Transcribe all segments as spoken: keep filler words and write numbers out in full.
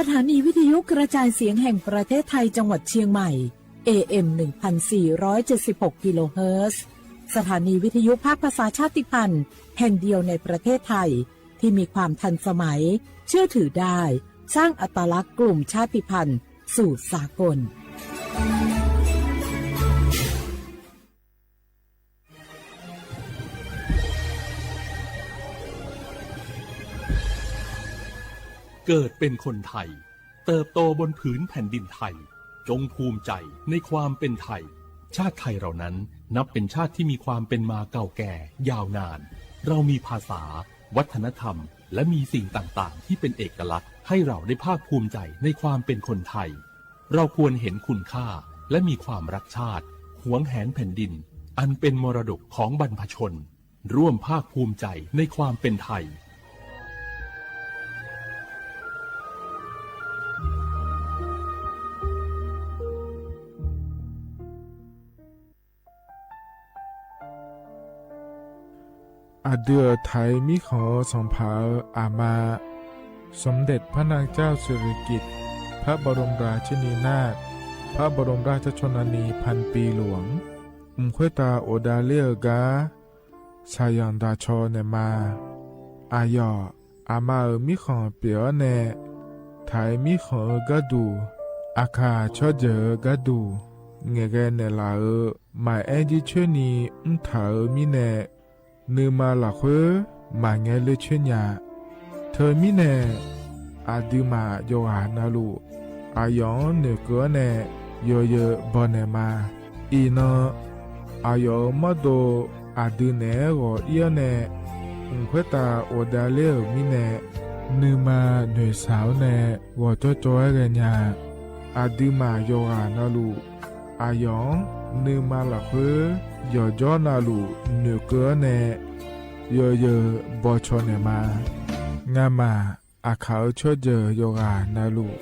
สถานีวิทยุกระจายเสียงแห่งประเทศไทยจังหวัดเชียงใหม่ เอเอ็ม หนึ่งพันสี่ร้อยเจ็ดสิบหกกิโลเฮิรตซ์ สถานีวิทยุภาคภาษาชาติพันธุ์แห่งเดียวในประเทศไทย ที่มีความทันสมัย เชื่อถือได้ สร้างอัตลักษณ์กลุ่มชาติพันธุ์สู่สากล เกิดเป็นคนไทย เติบโตบนผืนแผ่นดินไทย จงภูมิใจในความเป็นไทย ชาติไทยเรานั้นนับเป็นชาติที่มีความเป็นมาเก่าแก่ยาวนาน เรามีภาษา วัฒนธรรม และมีสิ่งต่างๆ ที่เป็นเอกลักษณ์ ให้เราได้ภาคภูมิใจในความเป็นคนไทย เราควรเห็นคุณค่า และมีความรักชาติ หวงแหนแผ่นดิน อันเป็นมรดกของบรรพชน ร่วมภาคภูมิใจในความเป็นไทย Aqdui-euq Taiq mirkhanq-eu sanqpaq-euq aqma, สมเด็จพระนางเจ้าสิริกิติ์ พระบรมราชินีนาถ พระบรมราชชนนีพันปีหลวง mq khoertav ghofdav ler-eu gar shaqzanq daq caw naeqma. Aqyawf, aqma-euq mirkhanq pyeuf-awr nae, Taiq mirkhanq-eu gharduq, Aqkaq tsawrjeuq-eu gharduq, ngaeqghae naeqlaf-euq maqaer jircoer ni mrtaq-euq mirnae, nuima lafkhoer maqngae ler coer nya. Teumirnae, aqduimaf yawqghaq navluf, aqyawf-anr noeqkeuv-awr nae yawzeu bawnaeq ma. Iqnan, aqyawf-euq mawrdo aqdui naeq-aer ghawq ir-awr nae, mq khoertav ghofdav ler-euq mirnae, nuima noeqshaq-awr nae ghawqjawr jawr-aer ghaenya. Aqduimaf yawqghaq navluf, aqyawf-anr nuima lafkhoer yawqjawr navluf noeqkeuv-awr nae yawzeu bawcaw naeqma. Ngamaf Aqkaq-euq tsawrjeuq yawqghaq navluf,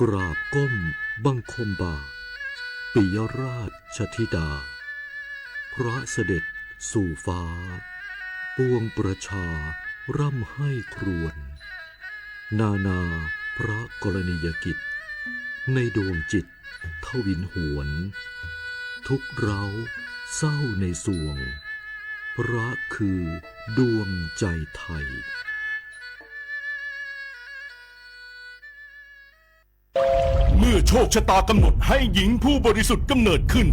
กราบก้มบังคมบาท ปิยราชธิดา พระเสด็จสู่ฟ้า ปวงประชาร่ำไห้ครวญ นานาพระกรณียกิจ ในดวงจิตทวินหวน ทุกข์ร้าวเศร้าในสวง พระคือดวงใจไทย เมื่อโชคชะตากำหนดให้หญิงผู้บริสุทธิ์กำเนิดขึ้น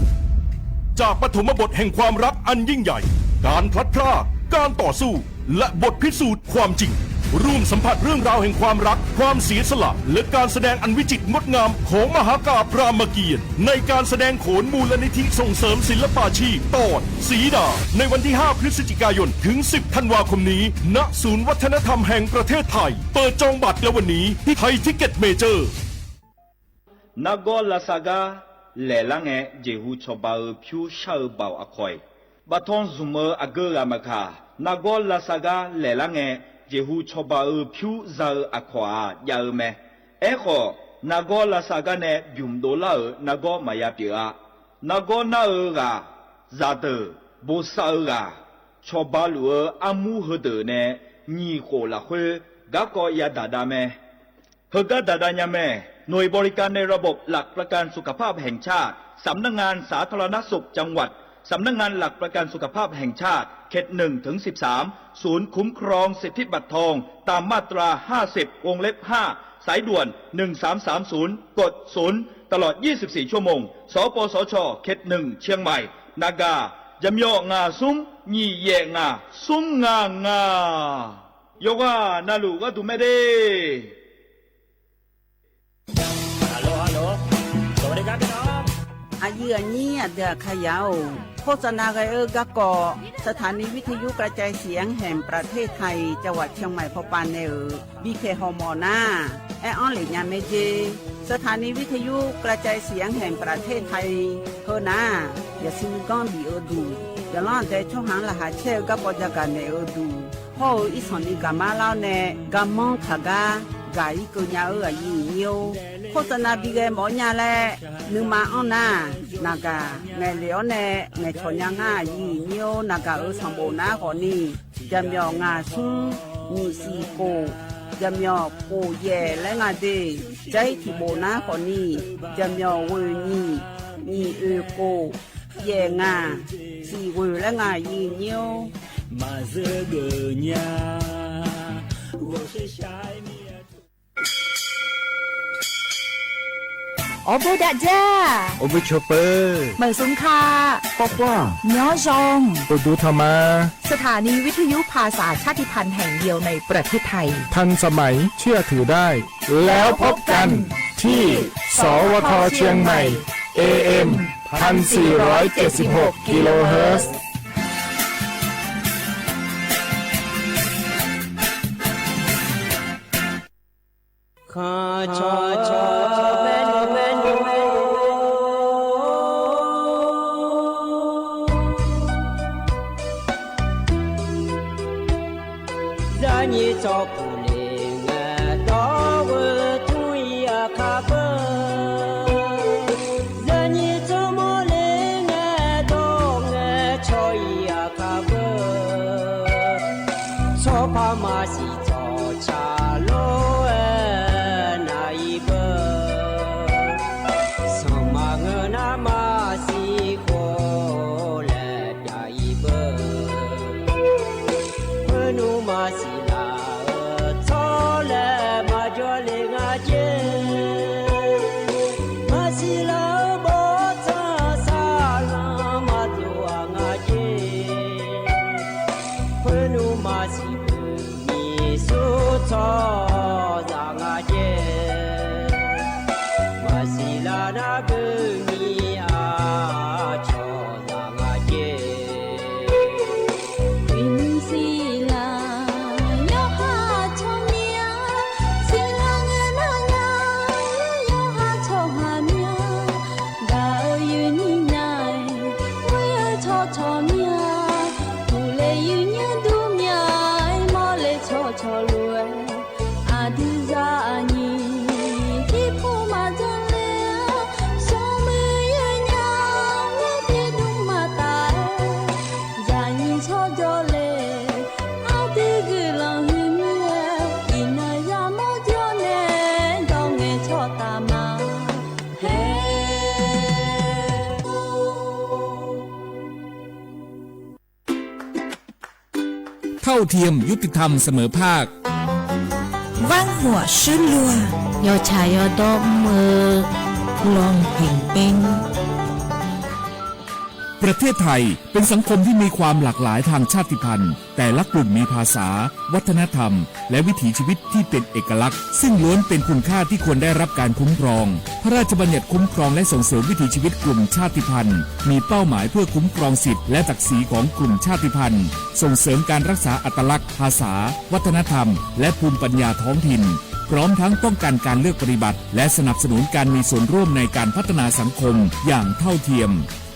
จากปฐมบทแห่งความรักอันยิ่งใหญ่ การพลัดพราก การต่อสู้ และบทพิสูจน์ความจริง ร่วมสัมผัสเรื่องราวแห่งความรัก ความเสียสละ และการแสดงอันวิจิตรงดงามของมหากาพย์รามเกียรติ์ ในการแสดงโขนมูลนิธิส่งเสริมศิลปาชีพ ตอน สีดา ในวันที่ ห้า พฤศจิกายน ถึง สิบ ธันวาคมนี้ ณ ศูนย์วัฒนธรรมแห่งประเทศไทย เปิดจองบัตรแล้ววันนี้ที่ไทยทิกเก็ตเมเจอร์ Nargawr lavsav gar laeqlar ngae, jeqhu cawba-eu pyur shar-eu baoq aqkawq-iq, baftanr zmq-eu aqgeu ghaq maqkaq, nargawr lavsav gar laeqlar ngae, jeqhu cawba-eu pyur za-eu aqkawq-aq jav-eu mae. Aerkhawf, nargawr lavsav gar nae bymq dovlar-euq nargawr maqya pyeuf-a. Nargawr nar-eu ghaq, zaqdeuq, bosav-eu ghaq, cawba luf-eu armur heudeuq nae nyiq khof lafkhoer garkawv yadaq dav mae. Heugar daq dav nya mae. หน่วยบริการในระบบหลักประกันสุขภาพแห่งชาติ สำนักงานสาธารณสุขจังหวัด สำนักงานหลักประกันสุขภาพแห่งชาติ เขต หนึ่ง ถึง สิบสาม ศูนย์คุ้มครองสิทธิบัตรทอง ตามมาตรา ห้าสิบ วงเล็บ ห้า สายด่วน หนึ่งสามสามศูนย์ กด ศูนย์ ตลอด ยี่สิบสี่ ชั่วโมง สปสช เขต หนึ่ง เชียงใหม่ Naga, jamyawf ngaq smr nyiq yaef ngaq smr ngaq ngaq. Yawqghaq navluf gharduq mae de. Aqyuif aqnyir aqdui aqkaqyaq-or, โฆษณา ghae-eu garkawv สถานีวิทยุกระจายเสียงแห่งประเทศไทย จังหวัดเชียงใหม่ pawpav nae-euq bipyaeq hawmawf nar, aer-anr lef nya mae jer. สถานีวิทยุกระจายเสียงแห่งประเทศไทย heu nar, yaqsur nuiganr bif-eu duq, yaqlanr aqdae tsawrhaq-anr laqkhaq caer-eu garkawv jagaq naeq-eu duq, hawr-eu irsanq ni gaqmar lar-awr nae garmanr taqgar gaq-ir keuv nya-eu aqyuif aqnyir-or, Khoertav nav bi ghae mawf-awr nya laer nuima anr nar, naqgaq ngaeqle-awr nae ngaeqcawq nya ngar-aq, yir nyir-or, naqgaq-euq sanqbof nar khawfni, jaqmyawf ngaq smr nyiq siq khof, jaqmyawf khof yaef laer nga de. Jar-ir tiq bof nar khawfni, jaqmyawf ghoeq nyiq, nyiq oeq khof, yaef ngaq, siq ghoeq laer nga, yir nyir-or. Maqzeur geuf nya. Awrboer dav jar. Awrboer cawpeuv. Maeqsmq ka. Pawrpawr. Nymr zan. Uqduq tanqma. สถานีวิทยุภาษาชาติพันธุ์แห่งเดียวในประเทศไทย ทันสมัย เชื่อถือได้ แล้วพบกันที่ สวท เชียงใหม่ เอเอ็ม พันสี่ร้อยเจ็ดสิบหก กิโลเฮิรตซ์ Zaqnyiq tsawrpuq le ngae dawr-eu tmr-ir aqkar beu. Zaqnyiq tsawrmawr le ngae dawr ngae cawq-ir aqkar beu. Tsawrpar maqsiq tsawqtsaq lof-aer nav-ir beu. Sanqma ngeur nar maqsiq khof laer pyav-ir beu. Khoernmr maqsiq laf-eu tsawrlaeq maqjawr le nga jer. Maqsiq laf-eu bawrtsanq saqlanq maqdov-aq nga jer. Khoernmr maqsiq beu nyiq sur tsawrhaqzaq nga jer. Maqsiq laf nar beu nyiq aqcawq zaq nga jer. Uiqnymr siq laf yawqha tsawrmyanr, siq laf ngae nar nya, yawqha tsawrhaq myanr. Gaq-eu uiqnymr nya-aer, ghoer-eu tsawrcawq myanr. Uqle uiqnymr dur mya-aer, mawrle tsawrcawq lof-aer. Aqdui zaqnyiq tiqpov maqjan le-a, smrmuiq yawnya-aer tiqdmr maqtaf-aer. Zaqnyiq tsawrjawr le, aqdui guiqlanq huiqmir-aer, iqnan yamawr jawr nae dawr ngae cawq taf ma. เท่าเทียม ยุติธรรม เสมอภาค Vanrhuaq shuirluf-aq, yawtsaq yawdawr mr-eu ความเท่าเทียม ประเทศไทยเป็นสังคมที่มีความหลากหลายทางชาติพันธุ์ แต่ละกลุ่มมีภาษา วัฒนธรรม และวิถีชีวิตที่เป็นเอกลักษณ์ ซึ่งล้วนเป็นคุณค่าที่ควรได้รับการคุ้มครอง พระราชบัญญัติคุ้มครองและส่งเสริมวิถีชีวิตกลุ่มชาติพันธุ์ มีเป้าหมายเพื่อคุ้มครองสิทธิและศักดิ์ศรีของกลุ่มชาติพันธุ์ ส่งเสริมการรักษาอัตลักษณ์ ภาษา วัฒนธรรม และภูมิปัญญาท้องถิ่น พร้อมทั้งป้องกันการเลือกปฏิบัติ และสนับสนุนการมีส่วนร่วมในการพัฒนาสังคมอย่างเท่าเทียม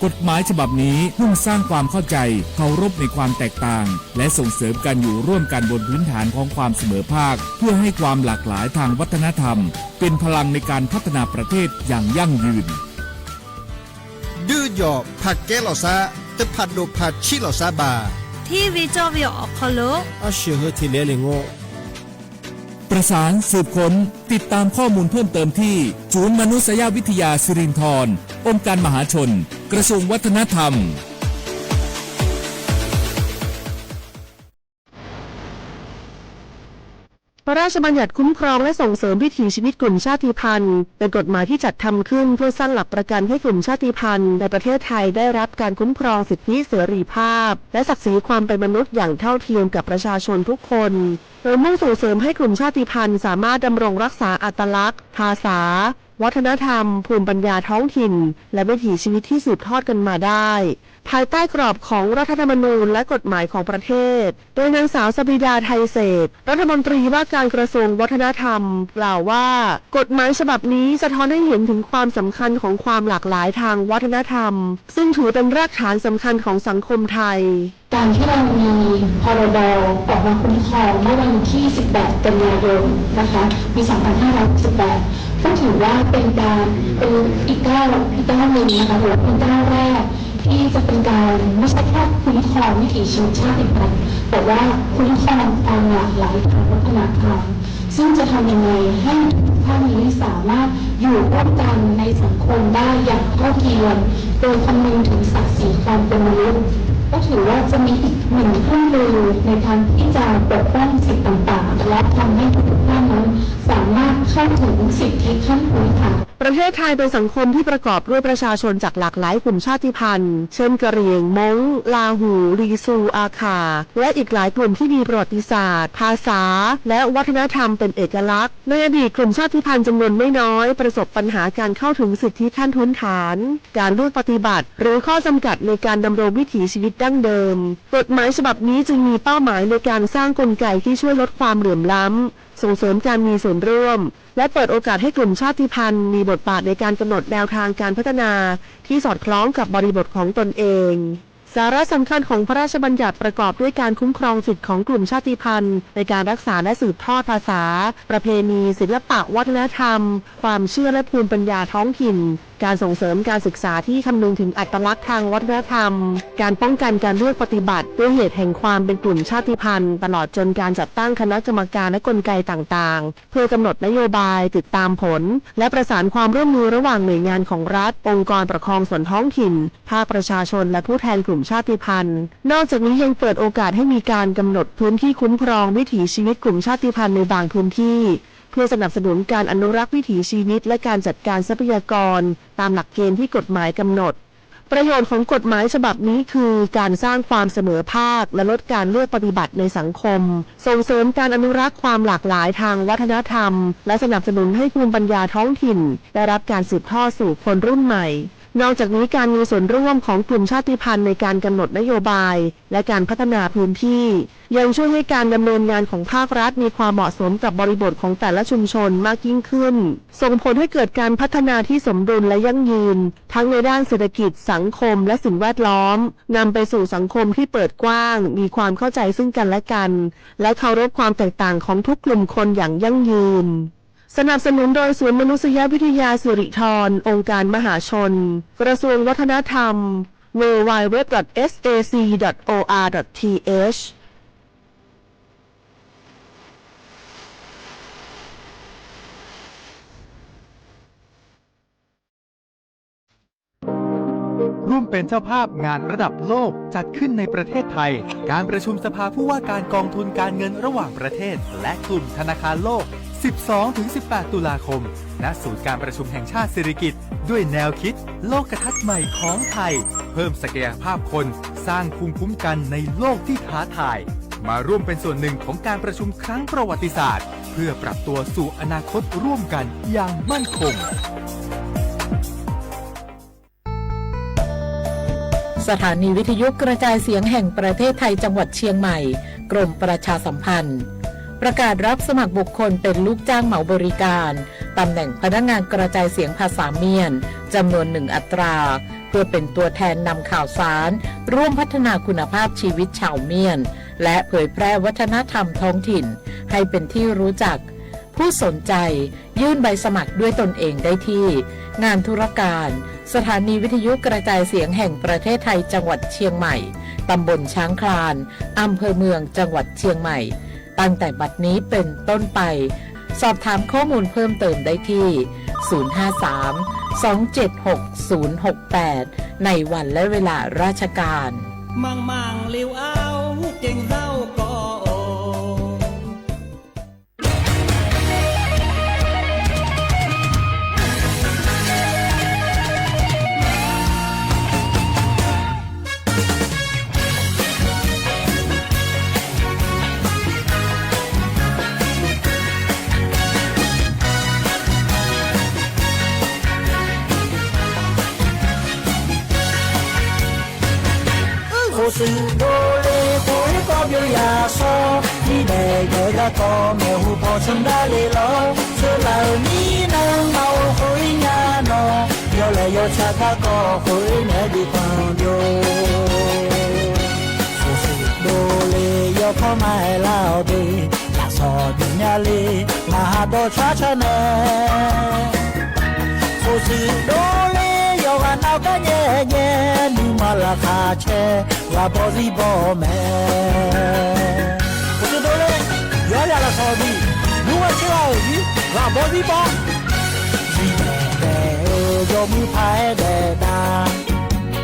กฎหมายฉบับนี้มุ่งสร้างความเข้าใจ เคารพในความแตกต่าง และส่งเสริมการอยู่ร่วมกันบนพื้นฐานของความเสมอภาค เพื่อให้ความหลากหลายทางวัฒนธรรม เป็นพลังในการพัฒนาประเทศอย่างยั่งยืน Duijawf paqkaer lawqsar, teupaq dofpaq cir lawqsar baq. ที่วิจารณ์ออกคอลโล Arsheuq heu tiqle le ngor. ประสานสืบค้น ติดตามข้อมูลเพิ่มเติมที่ ศูนย์มนุษยวิทยาสิรินธร องค์การมหาชน กระทรวงวัฒนธรรม พระราชบัญญัติคุ้มครองและส่งเสริมวิถีชีวิตกลุ่มชาติพันธุ์ เป็นกฎหมายที่จัดทำขึ้นเพื่อสร้างหลักประกันให้กลุ่มชาติพันธุ์ในประเทศไทยได้รับการคุ้มครองสิทธิเสรีภาพ และศักดิ์ศรีความเป็นมนุษย์อย่างเท่าเทียมกับประชาชนทุกคน โดยมุ่งส่งเสริมให้กลุ่มชาติพันธุ์สามารถดำรงรักษาอัตลักษณ์ ภาษา วัฒนธรรม ภูมิปัญญาท้องถิ่น และวิถีชีวิตที่สืบทอดกันมาได้ ภายใต้กรอบของรัฐธรรมนูญและกฎหมายของประเทศ โดยนางสาวสะบีดา ไทยเศรษฐ รัฐมนตรีว่าการกระทรวงวัฒนธรรม กล่าวว่า กฎหมายฉบับนี้สะท้อนให้เห็นถึงความสำคัญของความหลากหลายทางวัฒนธรรม ซึ่งถือเป็นรากฐานสำคัญของสังคมไทย การที่เรามี พรบ ออกมาคุ้มครองเมื่อวันที่ สิบแปด กันยายน นะคะ ปี สองพันห้าร้อยหกสิบแปด ก็ถือว่าเป็นการ เป็นอีกก้าว อีกก้าวหนึ่งนะคะ ถือว่าเป็นก้าวแรกที่จะเป็นการไม่ใช่แค่คุ้มครองวิถีชีวิตชาติพันธุ์ แต่ว่าคุ้มครองความหลากหลายทางวัฒนธรรม ซึ่งจะทำยังไงให้ทุกท่านนี้สามารถอยู่ร่วมกันในสังคมได้อย่างเท่าเทียม โดยคำนึงถึงศักดิ์ศรีความเป็นมนุษย์ ก็ถือว่าจะมีอีกหนึ่งเครื่องมือในการที่จะปกป้องสิทธิต่างๆ และทำให้ทุกๆท่านนั้นสามารถเข้าถึงสิทธิขั้นพื้นฐาน ประเทศไทยเป็นสังคมที่ประกอบด้วยประชาชนจากหลากหลายกลุ่มชาติพันธุ์ เช่น กะเหรี่ยง ม้ง ลาหู ลีซู อาข่า และอีกหลายกลุ่มที่มีประวัติศาสตร์ ภาษา และวัฒนธรรมเป็นเอกลักษณ์ ในอดีตกลุ่มชาติพันธุ์จำนวนไม่น้อยประสบปัญหาการเข้าถึงสิทธิขั้นพื้นฐาน การเลือกปฏิบัติ หรือข้อจำกัดในการดำรงวิถีชีวิตดั้งเดิม กฎหมายฉบับนี้จึงมีเป้าหมายในการสร้างกลไกที่ช่วยลดความเหลื่อมล้ำ ส่งเสริมการมีส่วนร่วม และเปิดโอกาสให้กลุ่มชาติพันธุ์มีบทบาทในการกำหนดแนวทางการพัฒนาที่สอดคล้องกับบริบทของตนเอง สาระสำคัญของพระราชบัญญัติประกอบด้วยการคุ้มครองสิทธิของกลุ่มชาติพันธุ์ในการรักษาและสืบทอดภาษา ประเพณี ศิลปะวัฒนธรรม ความเชื่อและภูมิปัญญาท้องถิ่น การส่งเสริมการศึกษาที่คำนึงถึงอัตลักษณ์ทางวัฒนธรรม การป้องกันการเลือกปฏิบัติด้วยเหตุแห่งความเป็นกลุ่มชาติพันธุ์ ตลอดจนการจัดตั้งคณะกรรมการและกลไกต่างๆ เพื่อกำหนดนโยบาย ติดตามผล และประสานความร่วมมือระหว่างหน่วยงานของรัฐ องค์กรปกครองส่วนท้องถิ่น ภาคประชาชน และผู้แทนกลุ่มชาติพันธุ์ นอกจากนี้ยังเปิดโอกาสให้มีการกำหนดพื้นที่คุ้มครองวิถีชีวิตกลุ่มชาติพันธุ์ในบางพื้นที่ เพื่อสนับสนุนการอนุรักษ์วิถีชีวิตและการจัดการทรัพยากรตามหลักเกณฑ์ที่กฎหมายกำหนด ประโยชน์ของกฎหมายฉบับนี้คือการสร้างความเสมอภาคและลดการเลือกปฏิบัติในสังคม ส่งเสริมการอนุรักษ์ความหลากหลายทางวัฒนธรรม และสนับสนุนให้ภูมิปัญญาท้องถิ่นได้รับการสืบทอดสู่คนรุ่นใหม่ นอกจากนี้การมีส่วนร่วมของกลุ่มชาติพันธุ์ในการกำหนดนโยบาย และการพัฒนาพื้นที่ ยังช่วยให้การดำเนินงานของภาครัฐมีความเหมาะสมกับบริบทของแต่ละชุมชนมากยิ่งขึ้น ส่งผลให้เกิดการพัฒนาที่สมดุลและยั่งยืน ทั้งในด้านเศรษฐกิจ สังคม และสิ่งแวดล้อม นำไปสู่สังคมที่เปิดกว้าง มีความเข้าใจซึ่งกันและกัน และเคารพความแตกต่างของทุกกลุ่มคนอย่างยั่งยืน สนับสนุนโดยศูนย์มนุษยวิทยาสิริธร องค์การมหาชน กระทรวงวัฒนธรรม ดับเบิลยู ดับเบิลยู ดับเบิลยู ดอท เอส เอ ซี ดอท โอ อาร์ ดอท ที เอช ร่วมเป็นเจ้าภาพงานระดับโลกจัดขึ้นในประเทศไทย การประชุมสภาผู้ว่าการกองทุนการเงินระหว่างประเทศ และกลุ่มธนาคารโลก สิบสองถึงสิบแปด ตุลาคม ณ ศูนย์การประชุมแห่งชาติสิริกิติ์ ด้วยแนวคิดโลกทัศน์ใหม่ของไทย เพิ่มศักยภาพคน สร้างภูมิคุ้มกันในโลกที่ท้าทาย มาร่วมเป็นส่วนหนึ่งของการประชุมครั้งประวัติศาสตร์ เพื่อปรับตัวสู่อนาคตร่วมกันอย่างมั่นคง สถานีวิทยุกระจายเสียงแห่งประเทศไทยจังหวัดเชียงใหม่ กรมประชาสัมพันธ์ ประกาศรับสมัครบุคคลเป็นลูกจ้างเหมาบริการ ตำแหน่งพนักงานกระจายเสียงภาษาเมียน จำนวนหนึ่งอัตรา เพื่อเป็นตัวแทนนำข่าวสาร ร่วมพัฒนาคุณภาพชีวิตชาวเมียน และเผยแพร่วัฒนธรรมท้องถิ่น ให้เป็นที่รู้จัก ผู้สนใจยื่นใบสมัครด้วยตนเองได้ที่ งานธุรการ สถานีวิทยุกระจายเสียงแห่งประเทศไทยจังหวัดเชียงใหม่ ตำบลช้างคลาน อำเภอเมือง จังหวัดเชียงใหม่ ตั้งแต่บัดนี้เป็นต้นไป สอบถามข้อมูลเพิ่มเติมได้ที่ ศูนย์ห้าสาม สองเจ็ดหก ศูนย์หกแปด ในวันและเวลาราชการ Manqmang liv-aer geng zar-eu kawv-or. โขดสุดโดเลโขดให้กอบโยยาซอ ที่แดกแดกกะกอ แม่หูพอชำระเลยเหรอ เธอเหล่านี้นางเมาโขยงานอ ยอแหละยอชาตะกอ โขยแหนดีกว่าโย โขดสุ Ghawrmaf aerlar-awq de, lafsawq bif nya le, ngaq ha dawrcar car nae. Sofshuif dovler yawqghaq nav gar nyae nyae, nuima laqkhaq caer ghaq bawr zir bawr mae. Sofshuif dovler yawqha lafsawq bif, nuima caer ghaq-euq zir ghaq bawr zir bawr. Zir daef daef-eu yawmuiq paq-aer daef dav,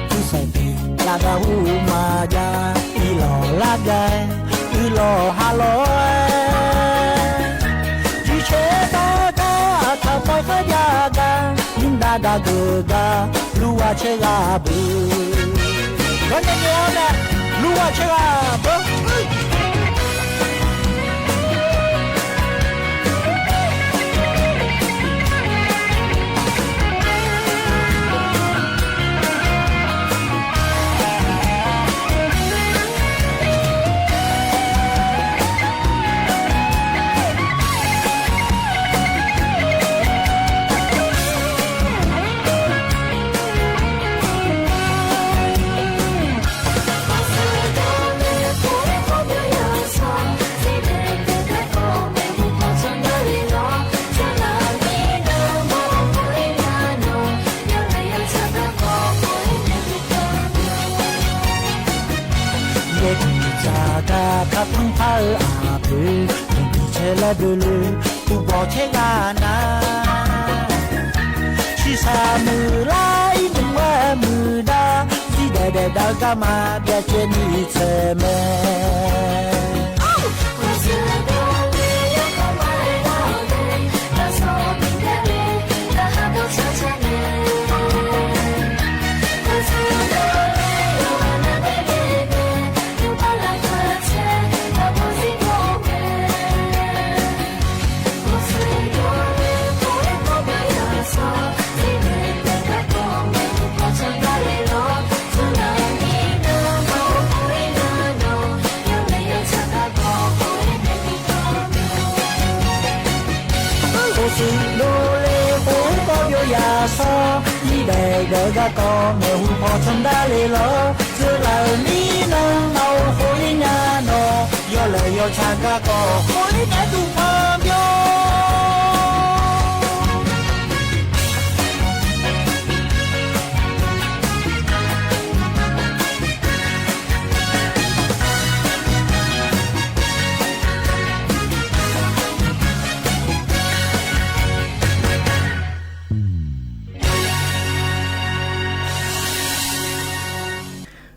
tuirsaeq pyeuf lavdav ur maqjav, irlawq lar gar, irlawq ha lawr-aer, jircaer dawr gar, aqkaq paw kharjav gar, nymr dav dav geuf gar, lurghaq caer ghaq beu. Yawr nae nae-awr nae, lurghaq caer ghaq beu. Yaerdui dzaq gar kar tanr par-eu aqpoeq, tanqdiq caer laer doe le, uqbawq caer ghaq nar, shiqshaq muiqlar ir nmr-aer muiqdar, zir daef daef dav-eu garma byacaevni tsaeq mae. Sofshuif dovler khoer kawv byov yashawr, zir daef daef-eu garkawv maeqhu paw canr dar le lawr. Tseuvlaf-euq mirnan ngaq-euq khoer nya nawq, yawlaeq yawtsaq garkawv khoer naeq-aer duq panbyan.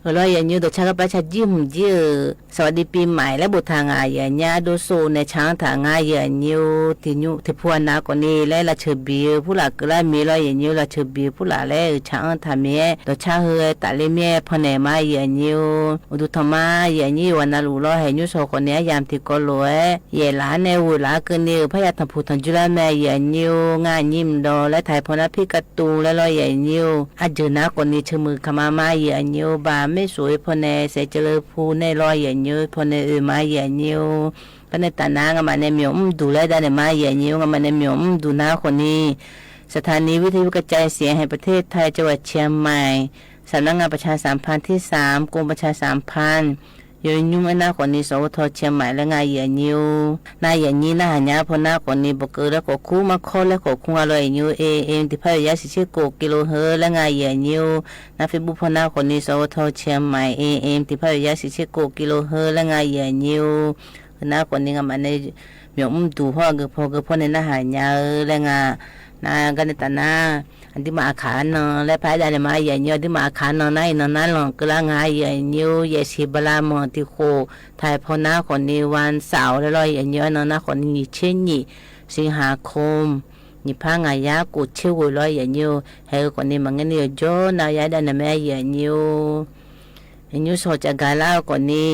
Euq lawr, yaeqnymr dawqcar garpav ca jir hmq jir-euq สวัสดีปีใหม่ laer boftaq ngaq, yaeqnymr ardov sov nae ca-anr taq ngar yaeqnymr-or, tiqnymr tiqpu aqnav khawfni laer lavceuq biq-eu purlaf keuvlar mir lawr yaeqnymr-or, lavceuq biq-eu purlaf laer-euq ca-anr taq mir-aer dawqcar heu-aer tafler mir-aer pannaeq ma yaeqnymr-or. Uqduq tanqma yaeqnymr yawqghaq navluf lawr haeqnymr shawq khawfni aryamq tiqkawv lof-aer yaeqlaf-anr nae ghoeqlaf-anr keuvni-euq parya tanqpuq tanqjur lar mae yaeqnymr-or. Ngar aqnyir mqdawq laer taq-aer pawnar pir katuv laer lawr yaeqnymr-or. Arjeuq nar khawfni ceuq muiq kaqma ma yaeqnymr-or. Baq maer sof-aer pawnae saeqceuq leu pu nae lawr yaeqnymr-or, pawnae oe ma yaeqnymr-or. Garnae taf nar ngamaf nae myawq mr duq laer danaeq ma yaeqnymr-or. Ngamaf nae myawq mr duq nar khawfni สถานีวิทยุกระจายเสียงแห่งประเทศไทย จังหวัดเชียงใหม่ สำนักงานประชาสัมพันธ์ที่สาม กรมประชาสัมพันธ์ yawnymr aernar khawfni สวท เชียงใหม่ laer nga yaeqnymr-or. Nar yaeqnymr narhaq nya-aer pawnar khawfni bawqkeuv laer khawf kur, markawr laer khawf kur nga lawr yaeqnymr-or. AM tiqpar yawqyar shiqtser kof กิโลเฮิรตซ์ laer nga yaeqnymr-or. Nar Facebook pawnar khawfni สวท เชียงใหม่ AM tiqpar yawqyar shiqtser kof กิโลเฮิรตซ์ laer nga yaeqnymr-or. Heunar khawfni ngamaf nae myawq mr duq hawr-aq geupaw geupaw nae narhaq nya-eu laer nga. Nar garnae taf nar, aqduimaf aqkaq arnan laer paraer danaeq ma yaeqnymr-or. Aqduimaf aqkaq arnan nar iqnan narlanq keuvlar nga yaeqnymr-or. Yaeqsiq bala manq tiqkhof taq-aer pawnar khawfni วันเสาร์ laer lawr yaeqnymr-or. Arnan nar khawfni nyiq tser nyiq สิงหาคม nyiq par ngaq yar kof tser ghoeq lawr yaeqnymr-or. Haeq-eu khawfni maqngeur ni yawqjawr nav yar danaeq mae yaeqnymr-or. Yaeqnymr shawq caf gaq lar-eu khawfni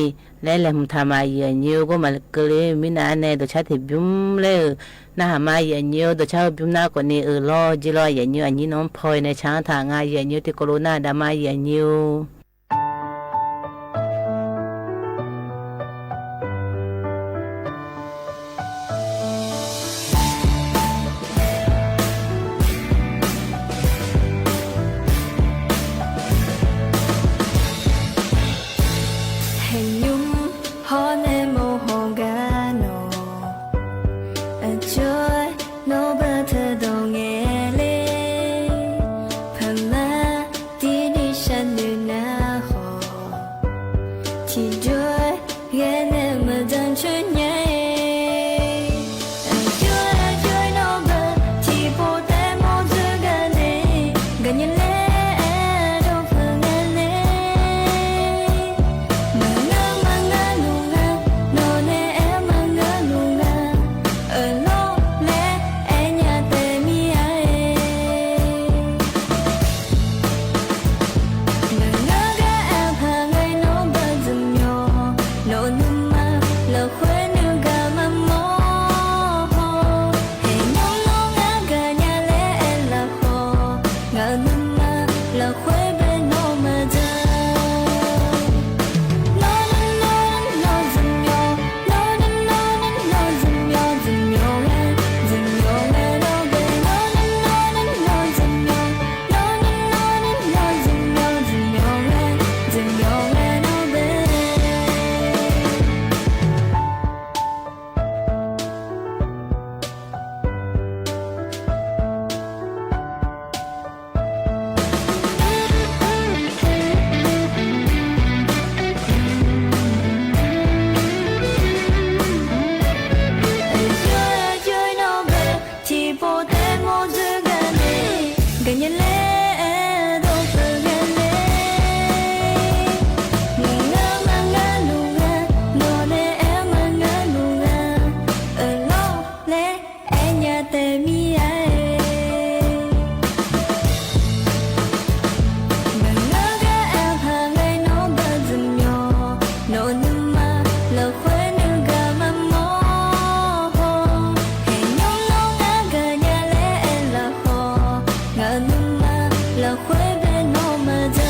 laer laeqhmq taq ma yaeqnymr-or. Ghawrmaf keuvle mirnav-aer nae dawqcar tiqbymr laer-euq narhaq ma yaeqnymr-or. Dawqcar-eu bymr nar khawfni euq lawr jir lawr yaeqnymr-or. Aqnyir nawr-anr paw-aer nae ca-anr taq nga yaeqnymr-or. Tiqkawv lof narhaq dav ma yaeqnymr-or. Haeqnymr hawr nae ma Nawr beu teudawq ngaeq le, paqma tirni sharnoeq nar khawf, tiqjox-aer ghae nae meuq dzan coer nya-aer. Aqjox aqjox-aer nawr beu tiqpov taef mawr dzeur gar nae, gaqnya laer aer dawr peuq ngae le. Maqngeur maqngeur luf nga, nawq nae aer maqngeur luf nga, euq lawr laer aer nya taef mir-a-aer. Maqngeur gar aer paq ngae nawr beu dzuqmyawq, nawq-euq nuima lafkhoer nuigaq maqmawr haw. Haeqnymr nawr ngar gaqnya laer aer laf khawf, ngaq-euq nuima lafkhoer bae nawr maqdzaq. Nawr nawr nawr nawr dzuqmyawq, nawr nawr nawr nawr dzuqmyawq, dzuqmyawq ghae, dzuqmyawq ghae nawr bae. Nawr nawr nawr nawr dzuqmyawq, nawr nawr nawr nawr dzuqmyawq, dzuqmyawq ghae, dzuqmyawq ghae nawr bae. Aqjox aqjox-aer nawr beu tiqpov taef mawr dzeur gar nae, gaqnya laer aer dawr peuq ngae le. Maqngeur maqngeur luf nga, nawq nae aer maqngeur luf nga, euq lawr laer aer nya taef mir-a-aer. Maqngeur gar aer paq ngae nawr beu dzuqmyawq, nawq-euq nuima lafkhoer nuigaq maqmawr haw. Haeqnymr nawr ngar gaqnya laer aer laf khawf, ngaq-euq nuima lafkhoer bae nawr maqdzaq.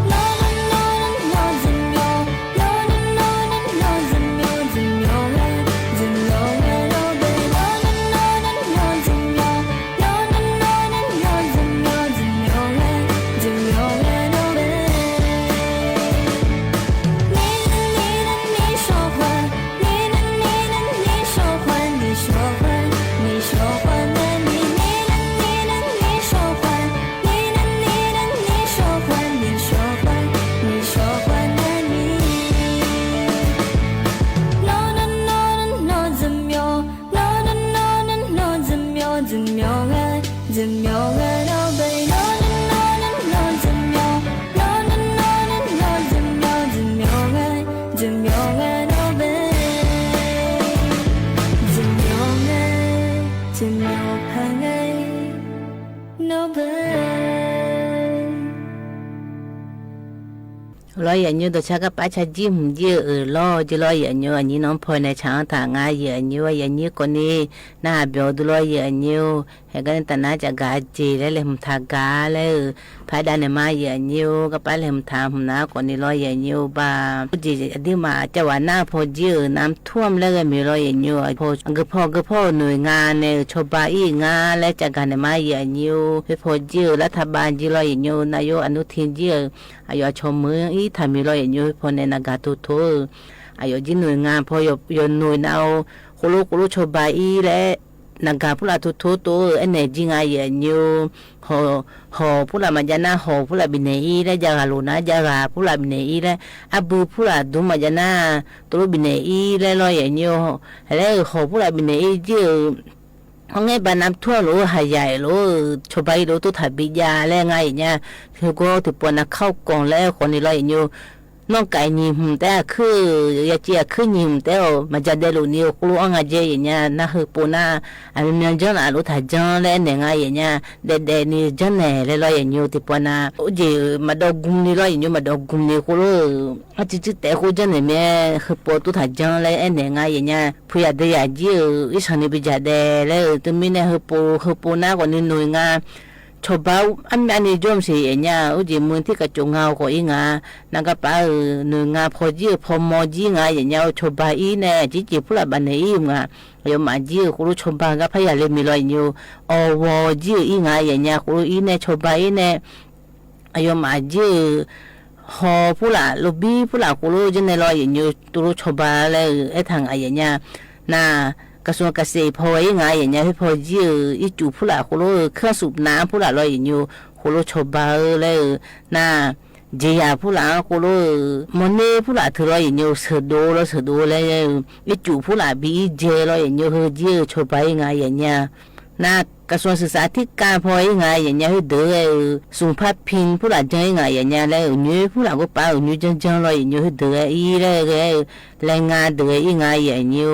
Nawr nawr nawr nawr dzuqmyawq, nawr nawr nawr nawr dzuqmyawq, dzuqmyawq ghae, dzuqmyawq ghae nawr bae. Nawr nawr nawr nawr dzuqmyawq, nawr nawr nawr nawr dzuqmyawq, dzuqmyawq ghae, dzuqmyawq ghae nawr bae. Lawr yaeq nyoer dawqcar garpar carjir hmq jir-eu lawr jir lawr yaeq nyoer aqnyir nan paw nae tsaq-anr taq nga yaeq nyoer yaeq nyoer kawvni narhaq byawq-eu dui lawr yaeq nyoer haeqgar nae tafnar cafgaq jeq laer laeqhmq taq gaq laer-eu paqdav naeqma yaeq nyoer garpar laeqhmq taq hmq nar kawvni lawr yaeq nyoer ba. Jeq aqdirmaf cavghaq nar paw jir-euq namr tur-anr laer ghae maeq lawr yaeq nyoer paw aqgeu paw aqgeu paw-euq noeq nga nae-euq cawba ir-euq nga laer cafgaq naeqma yaeq nyoer khoer paw jir-euq lartaq bav jir lawr yaeq nyoer nav yor aqnur tiq jir-euq aqyawf aqcawq meuq-anr ir taq maeq lawr yaeq nyoer khoer paw nae naqgaq tov tov-eu aqyawf jir noeq nga paw yawnoeq nav-eu khoerlof khoerlof cawba ir laer naqgaq purlaf tov tov tov-eu aernaeq jir nga yaeq nyoer. Hawq purlaf maqjav nar hawq purlaf bifnaeq ir laer jav ghaq lof nar jav ghaq purlaf bifnaeq ir laer arbui purlaf dmr maqjav nar tov lof bifnaeq ir laer lawr yaeq nyoer. Haq laer-euq hawq purlaf bifnaeq ir jir-euq hawr ngaer ba namr tur-anr lof-eu haqyaq-aer lof-eu cawba ir lof-eu tov taq bijav laer nga yaeq nya. Heugawr tiqpov nav kar-eu kawq laer khawfni lawr yaeq nyoer. Nawrkaf nyiq hmq taef-aer aqkuir-eu yaciv aqkuir nyiq hmq taef-awq maqjav daefluf ni-eu khoerlof-anr nga jae yaeq nya nar heupov nar aqmyanmyan janr laf lof taq janr laer aernaeq nga yaeq nya. Daefdaef ni janrnaeq laer lawr yaeq nyoer tiqpov nav urjeq maqdawv gm ni lawr yaeq nyoer maqdawv gm ni khoerlof-eu arcuiv cuiv taef khoer janrnaeq mae. Heupov tov taq janr laer aernaeq nga yaeq nya. Puq yaq deuq yaq jir-euq irshaq ni bidzaq daef laer-euq teumirnae heupov heupov nar khawfni noeq nga. Cawba armyavni jawr maqsiq yaeq nya-eu urjeq meuq tirkaf tsov nga-eu khawf ir nga. Nav garpar-euq noeq nga paw jir-euq paw mawr jir nga yaeq nya-eu cawba ir nae aqjeq jeq purlaf bafnaeq ir-euq nga. Aqyawfmaf jir-euq khoerlof cawba garpar yaqle maeq lawr yaeq nyoer. Awqghawq jir-euq ir nga yaeq nya khoerlof ir nae cawba ir nae aqyawfmaf jir-euq haw purlaf lovbir purlaf khoerlof janrnaeq lawr yaeq nyoer tov lof cawba laer-euq aertaq nga yaeq nya. Nav Gaqsmq gaqseq paw ghae-ir nga yaef nya khoer paw jir-euq ircuf purlaf khoerlof-eu kanrsuf nav-anr purlaf lawr yaef nyo khoerlof cawba-eu laer-eu nar, jeqzaq purlaf-anr khoerlof-eu mawrner purlaf teu lawr yaef nyo sheuqdov lawr sheuqdov laer-eu ircuf purlaf bi-ir jae lawr yaef nyo heujir-eu cawba-ir nga yaef nya. Nar, gaqsmq suiqsaf tirkav paw-ir nga yaef nya khoerdeuq ghae-eu smqpar pi purlaf janr-ir nga yaef nya laer-eu uqnyoer purlaf ghoerpav uqnyoer janrjanr lawr yaef nyo khoerdeuq ghae-ir laer-eu ghae-eu laer nga deuq ghae-ir nga yaef nyo.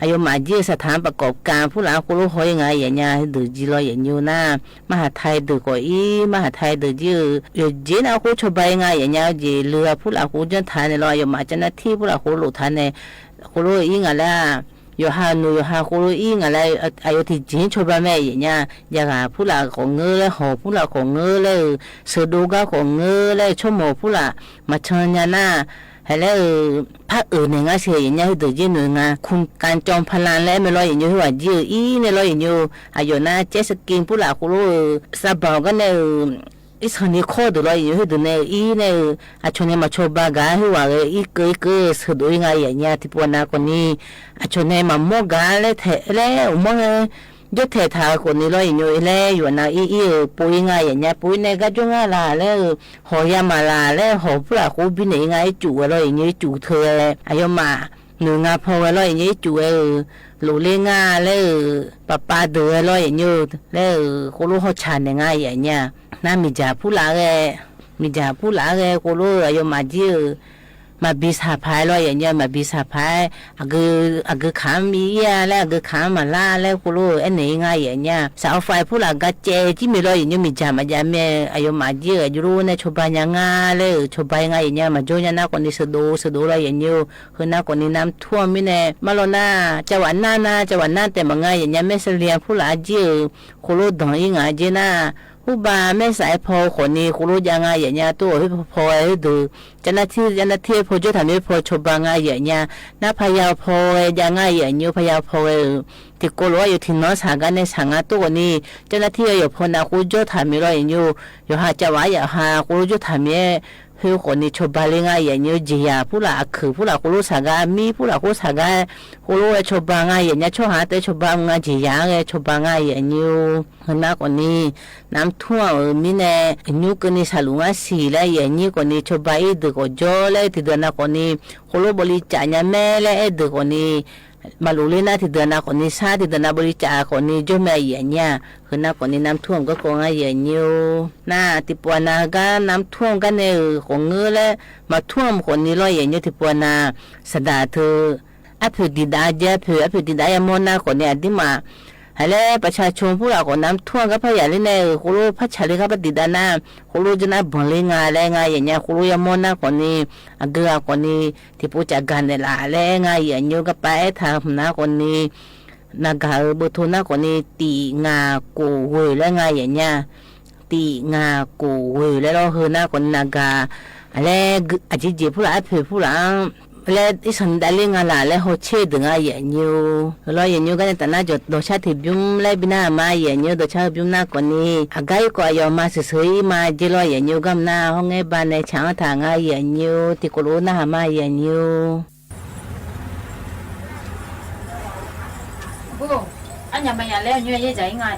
Aqyawfmaf jir-eu saqtaq-anr baqkawv kav purlaf-anr khoerlof haw-ir nga yaef nya heudeuq jir lawr yaef nyo nar, marhaqtai deuq khawf-ir marhaqtai deuq jir-eu yawqjeq nar khoer cawba-ir nga yaef nya-eu jeq leu-a purlaf khoer janr taq nae lawr aqyawfmaf carnar tir purlaf khoer lof taq nae khoerlof-ir nga laer-a. Yawqha noeq yawqha khoerlof-ir nga laer aqyawf tiqjeq-anr cawba mae yaef nya. Javghaq purlaf khawf ngeur laer hawq purlaf khawf ngeur laer-eu sheuqdov gar khawf ngeur laer-eu tsawrmawq purlaf maqcan nya nar, haeq laer-euq par-euq naeq ngar siq yaef nya heudeuq jir noeq nga โครงการจอมพลัง laer aer mae lawr yaef nyo khoerghaq jir-eu ir nae lawr yaef nyo. Aqyawf nar caer saqkir purlaf khoerlof-eu saqbaq-awq gar nae-euq irsanq ni kawr deuq lawr yaef nyo khoerdeuq nae-eu ir nae-eu aqcawq nae maqcawba gaq-ar khoerghaq ghae irkeuv irkeuv sheuqdov-ir nga yaef nya tiqpov nav khawfni aqcawq nae maqmawr gaq-ar laer taeq laer uqmawr-aer jawrtaeq taq-eu khawfni lawr yaef nyo laer yawf nav ir ir-euq pov-ir nga yaef nya pov-ir nae gar jawr ngar laq laer-eu hawq ya maq laq laer hawq purlaf khoer birnaeq-ir nga ircuf ghae lawr yaef nyo ircuf teu ghae aqyawfmaf noeq nga paw ghae lawr yaef nyo ircuf ghae-euq lofler nga laer-euq pavpav deuq ghae lawr yaef nyo laer-euq khoerlof hawtsaq naeq nga yaef nya. Nar miqdzaq purlaf ghae miqdzaq purlaf-ar ghae khoerlof-eu aqyawfmaf jir-eu maqbi saqpaq-aer lawr yaef nya maqbi saqpaq-aer aqgeu kaq-anr bi ir-a laer aqgeu kaq-anr maqlar laer khoerlof-eu aernaeq-ir nga yaef nya. Saqawq faiq purlaf ga caev jir mae lawr yaef nyo miqdzaq maqjav mae aqyawfmaf jir-euq aqjox lof nae cawba nya nga laer-euq cawba-ir nga yaef nya maqjawr nya nar khawfni sheuqdov sheuqdov lawr yaef nyo. Heu nar khawfni namr tur-anr mirnae marlawr nar cavghaq nar nar cavghaq nar taef maqnga yaef nya maer saqli-a purlaf-ar jir-euq khoerlof danq-ir ngaq-a jer nar, hurbav maer saf-aer paw-eu khawfni khoerlof jav nga yaef nya tov-awq khoer paw paw-aer heudeuq carnar tir carnar tir-aer paw jawr taq mir-aer paw cawba nga yaef nya. Nar paya paw ghae jav nga yaef nyo paya paw ghae-euq tiqkawv lof-aer yawf tiqnan-anr saq gar nae saq nga tov khawfni carnar tir-aer yawqpaw nav khoer jawr taq mir lawr yaef nyo. Yawqha cavghaq-ar yawqha khoerlof jawr taq mir-aer khoer khawfni cawba le nga yaef nyo jeqzaq purlaf aqkeuq purlaf khoerlof saq gar mir purlaf khoer saq gar khoerlof-aer cawba nga yaef nya tsawrhaq-anr taef-aer cawba nga jeqzaq-anr ghae cawba nga yaef nyo. Heu nar khawfni namr tur-anr-euq mirnae nymr keuvni saqluf ngar siq laer yaef nyir khawfni cawba ir deuq khawf jawr laer tiqdeuq nav khawfni khoerlof bawvli caf nya maer laer aer deuq khawfni maqlof ler nar tiqdeuq nav khawfni sar tiqdeuq nav bawvli caf khawfni jawr mae yaef nyir-a. Heu nar khawfni namr tur-anr garkawv ngar yaef nyir-or. Nar tiqpov-a nav heugar namr tur-anr gar nae-euq khawf ngeur laer maqtur-anr khawfni lawr yaef nyir tiqpov-a nav saqdaq teu arpoeq diqdav jaer arpoeq arpoeq diqdav yamawr nar khawfni aqdirmaf haq laer paqcaq cmq purlaf khawf namr tur-anr gar par yaf ler nae-euq khoerlof par caq ler gar par diqdav nar khoerlof jawr nar banq ler nga laer nga yaef nya khoerlof yamawr nar khawfni aqgeu ghaq khawfni tiqpov caf gaq naeqlaf laer nga yaef nyir-or. Garpav aertaq hmq nar khawfni naqgaq-euq beuto nar khawfni tif ngaq kof ghoeq laer nga yaef nya. Tif ngaq kof ghoeq laer lawr heu nar khawfni naqgaq laer aqjeq jeq purlaf arpoeq purlaf-anr laer irsanq ni dav ler nga laq laer hawtser deuq nga yaef nyir-or. Heu lawr yaef nyir-or gar nae taf nar jawq dawqshar tiqbymr laer bi nar aqma yaef nyir-or dawqshar heubymr nar khawfni aqgar irkawv aqyawf ma sheuqsheuq-ir ma jer lawr yaef nyir-or gar mq nar hawr ngaer ba nae tsaq-anr taq nga yaef nyir-or tiqkawv lof-or narhaq ma yaef nyir-or. Arnyaf maqnyaf laer nymr-aer yaer dzaq-ir nga.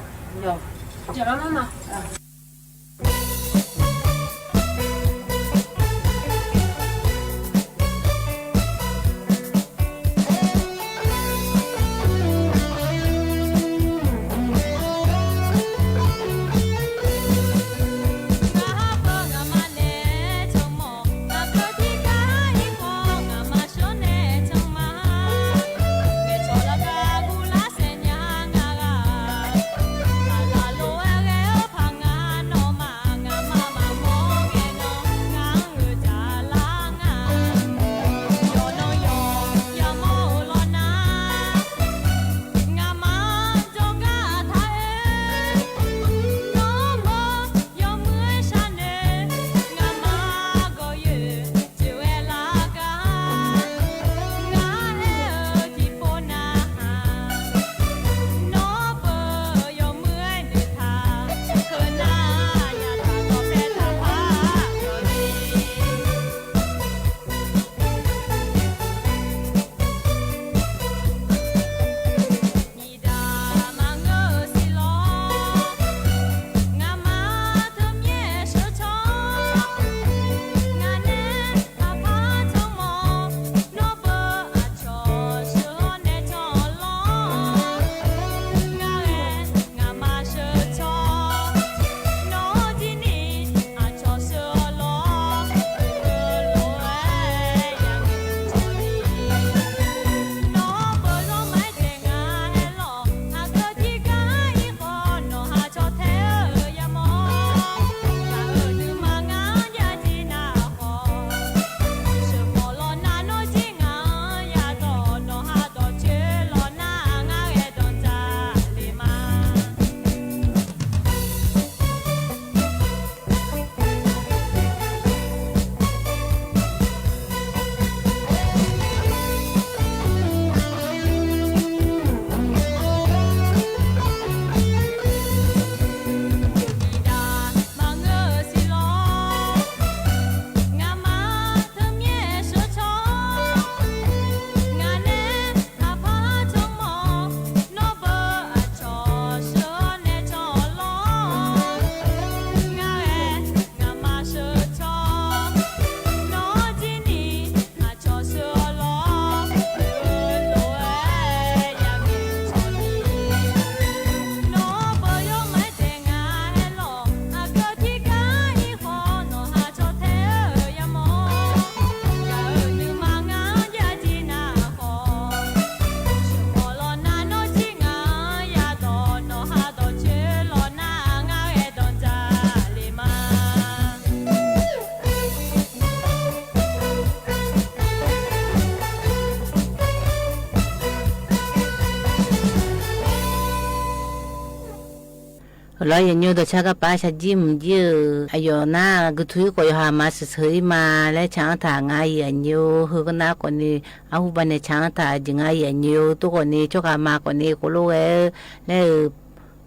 Lawr, yaeqnymr dawqcar garpar shaqjir mq jir-euq aqyawf nar, guiqtu ir khawf yawqha ma sheuqsheuq ir ma laer tsaq-anr taq nga, yaeqnymr heu gar nar khawfni, arhu banaeq tsaq-anr taq jeq nga, yaeqnymr tov khawfni tsawrhaq ma khawfni khoerlof ghae-eu laer-euq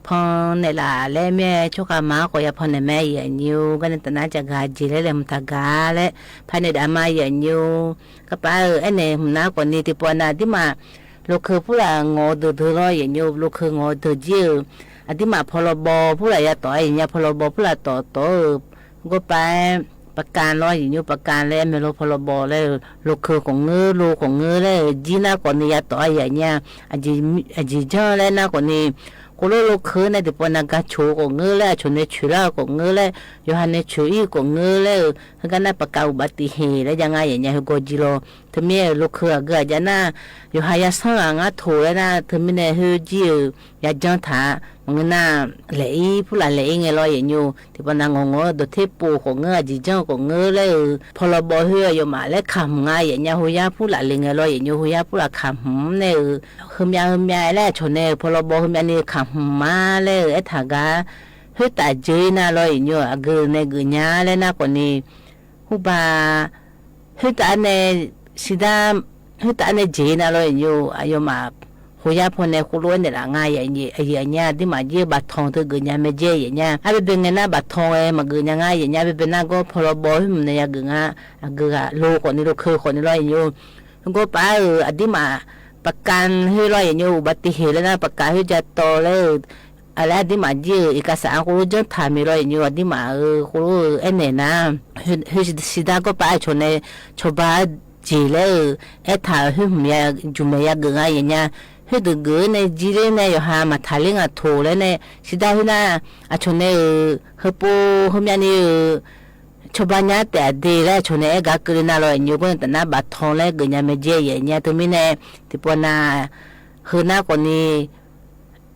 pan naeqlaf laer mae, tsawrhaq ma-anr khawf ya pan naeq mae, yaeqnymr garnae tafnar jaqgaq jeq laer laeqhmq taqgaq laer panaeq daf ma, yaeqnymr garpar-eu aernaeq hmq nar khawfni tiqpawf nav aqdirmaf lokeu purlaf ngawq-eu deuq deuq lawr, yaeqnymr lokeu ngawq-eu deuq jir-euq aqdirmaf pawlawbaw purlaf ya tawf-a, yaeqnya pawlawbaw purlaf tawf tawf-euq garpar-aer paqkav lawr, yaeqnymr paqkav laer maeq lawr, pawlawbaw laer-euq lokeu khawf ngeur, lo khawf ngeur laer-euq jir nar khawfni ya tawf-a, yaeqnya aqjeq janr laer nar khawfni khoerlof lokeu nae tiqpawf nav gaq coq khawf ngeur laer, aqcawq nae coeqlar-eu khawf ngeur laer, yawqha nae coeq ir-eu khawf ngeur laer-euq heugar nar paqkav uqbav tiqheq laer jav nga, yaeqnya heugawr jir lawr. Teumirnae-euq lokeu aqgeu aqjav nar yawqha yasanr ghaq ngar toq laer nar, teumirnae khoer jir-euq yajanr taq-a. Maqngeur nar laeq ir purlaf laeq ir ngae lawr, yaeqnymr tiqpawf nav ngawq ngawq-eu dawqter pov khawf ngeur, aqjeq janr-eu khawf ngeur laer-euq pawlawbaw khoer aqyawfmaf laer kaq hmq nga, yaeqnya hoyar purlaf le ngae lawr, yaeqnymr hoyar purlaf kaq hmq nae-euq heumyav heumyav laer aqcawq nae-euq pawlawbaw heumyav ni kaq hmq ma laer-euq aertaq gar khoertaf jeuq ir nar lawr, yaeqnymr aqgeu nae geufnya laer nar khawfni hurba khoertaf nae shidar khoertaf nae jeq ir nar lawr, yaeqnymr aqyawfmaf hoyar pawnae khoerlof-aer naeqlaf nga, aqyuif aqnyir aqdirmaf jir-eu baftanq teu geufnya mae jae, yaeqnya arbaebae ngae nar baftanq ghae maqgeuf nya nga, yaeqnya arbaebae nar gawr pawlawbaw khoer mq nae yageuf nga. Aqgeu ghaq lo khawfni lokeu khawfni lawr, yaeqnymr garpar-euq aqdirmaf paqkav khoer lawr, yaeqnymr uqbav tiqheq laer nar paqkav khoer ja tawv laer-euq aqlaer aqdirmaf jir-euq iqkasaq-anr khoerlof janr taq mae lawr, yaeqnymr aqdirmaf-euq khoerlof-eu aernaeq nar khoer shidar garpar aqcawq nae cawba jeq laer-euq aertaq-euq khoer hmq ya juq maeq yageuf nga, yaeqnya khoerdeuq geuf-eu nae jir ler nae yawqha maqtaq ler nga toq laer nae shidar khoer nar aqcawq nae-euq heupov heumyav ni-euq cawba nya taef-a de laer aqcawq nae aer gar keuvle nar lawr, yaeqnymr gawr nae tafnar baftanq laer geufnya mae jae, yaeqnya teumirnae tiqpawf nav heu nar khawfni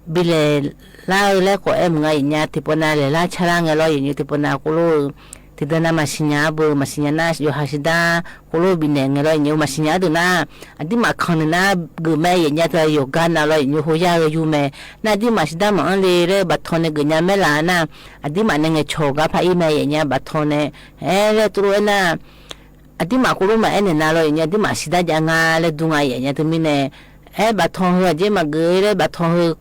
bi laeq lar-eu laer khawf aer mq nga, yaeqnya tiqpawf nav laeq lar car lar ngae lawr, yaeqnymr tiqpawf nav khoerlof-eu tiqdeuq nav maqsiq nya-a beu, maqsiq nya nar yawqha shidar khoerlof bifnaeq ngae lawr, yaeqnymr maqsiq nya-a deuq nar aqdirmaf kanq naeq nar geuf mae, yaeqnya teu yawqgar nav lawr, yaeqnymr hoyar-eu yur mae. Nar aqdirmaf shidar maqanr le laer baftanq nae geufnya maerlaf nar aqdirmaf nae ngaeqcawq gar par ir mae, yaeqnya baftanq nae aer laer tov lof-aer nar aqdirmaf khoerlof maqaer naeq nav lawr, yaeqnya aqdirmaf shidar jav nga laer dur nga, yaeqnya teumirnae aer baftanq heu aqjeq maqgeuf laer baftanq heu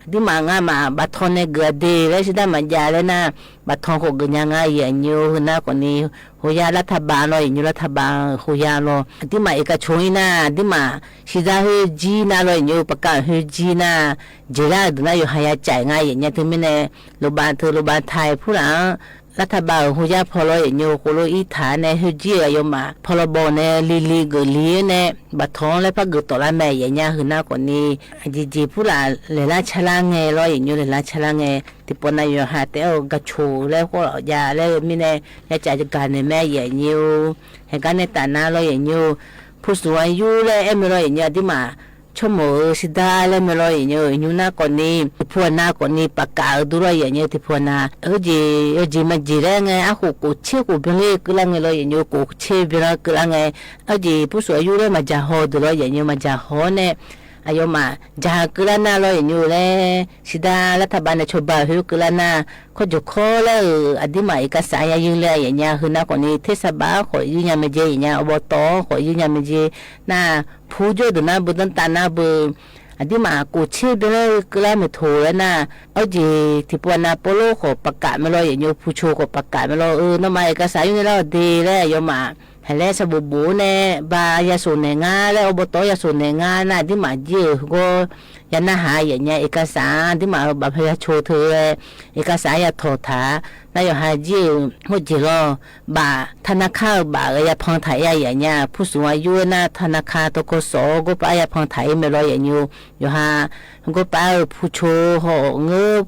aqdirmaf ngamaf baftanq nae geuf-a de laer shidar maqjav laer nar baftanq khawf geufnya nga, yaeqnya heu nar khawfni hoyar lar taqbav lawr, yaeqnya lar taqbav-euq hoyar lawr, aqdirmaf iqkaq coq ir nar aqdirmaf shidar khoer jir nar lawr, yaeqnya paqkav khoer jir nar jeqlar-euq deuq nar yawqha ya caef nga, yaeqnya teumirnae lofbav teu lofbav tai purlaf-anr lar taqbav-euq hoyar paw lawr, yaeqnya khoerlof ir taq nae khoer jir-euq aqyawfmaf pawlawbaw nae lili geuf li-aer nae baftanq-anr laer par geuf tawf lar mae, yaeqnya heu nar khawfni aqjeq jeq purlaf laeq lar car lar ngae lawr, yaeqnya laeq lar car lar ngae tiqpawf nav yawqha taef-aer-eu gaq coq laer khoerlaf jav laer-eu mirnae ya caef gaq naeq mae, yaeqnya-or. Haeqgar nae taf nar lawr, yaeqnya-or. Pusuq aqyur laer aer mae lawr, yaeqnya aqdirmaf tsawrmawq-eu shidar laer mae lawr, yaeqnya-or. Nymr nar khawfni tiqpawf nav khawfni paqkav-eu dur lawr, yaeqnya tiqpawf nav-eu jeq yawjeq maqjeq laer ngae arkhof khof tser khof byanlar keuvlar ngae lawr, yaeqnya khof tser byanlar keuvlar ngae arjeq pusuq aqyur laer maqdzaq haw deuq lawr, yaeqnya maqdzaq haw-awr nae aqyawfmaf dzaq keuvlar nar lawr, yaeqnya laer shidar lar taqbav nae cawba khoer keuvlar nar kawrjawq kawr laer-euq aqdirmaf iqkasaq ya yur le-a, yaeqnya heu nar khawfni tersaqbav-anr khawf yur nya mae jeq, yaeqnya awqbawtawv-anr khawf yur nya mae jeq nar, pujawr deuq nar beu danrtav nar beu aqdirmaf khof tser byanlar keuvlar maeqtoq laer nar, arjeq tiqpawf nav pawrlor khawf paqkav mae lawr, yaeqnya pucoq khawf paqkav mae lawr, eu nawmaf iqkasaq yur nae lar-awq de laer aqyawfmaf haiq laer saqbof bof-awr nae ba ya soq naeq ngar laer awqbawtawv ya soq naeq ngar nar aqdirmaf jir-euq gawr ya narhaq, yaeqnya iqkasaq-anr aqdirmaf-euq baf paw ya coq teu-aer iqkasaq-anr ya tawq taq-a. Nar yawqha jir-euq hawjeq lawr, baf tanaqkar-euq baf ghae ya pan taq-ir-a, yaeqnya pusuq aqyur-aer nar tanaqkar tawkawr sawf-awr gawrpav ya pan taq-ir mae lawr, yaeqnya yawqha gawrpav-euq pucoq haw-awq ngeur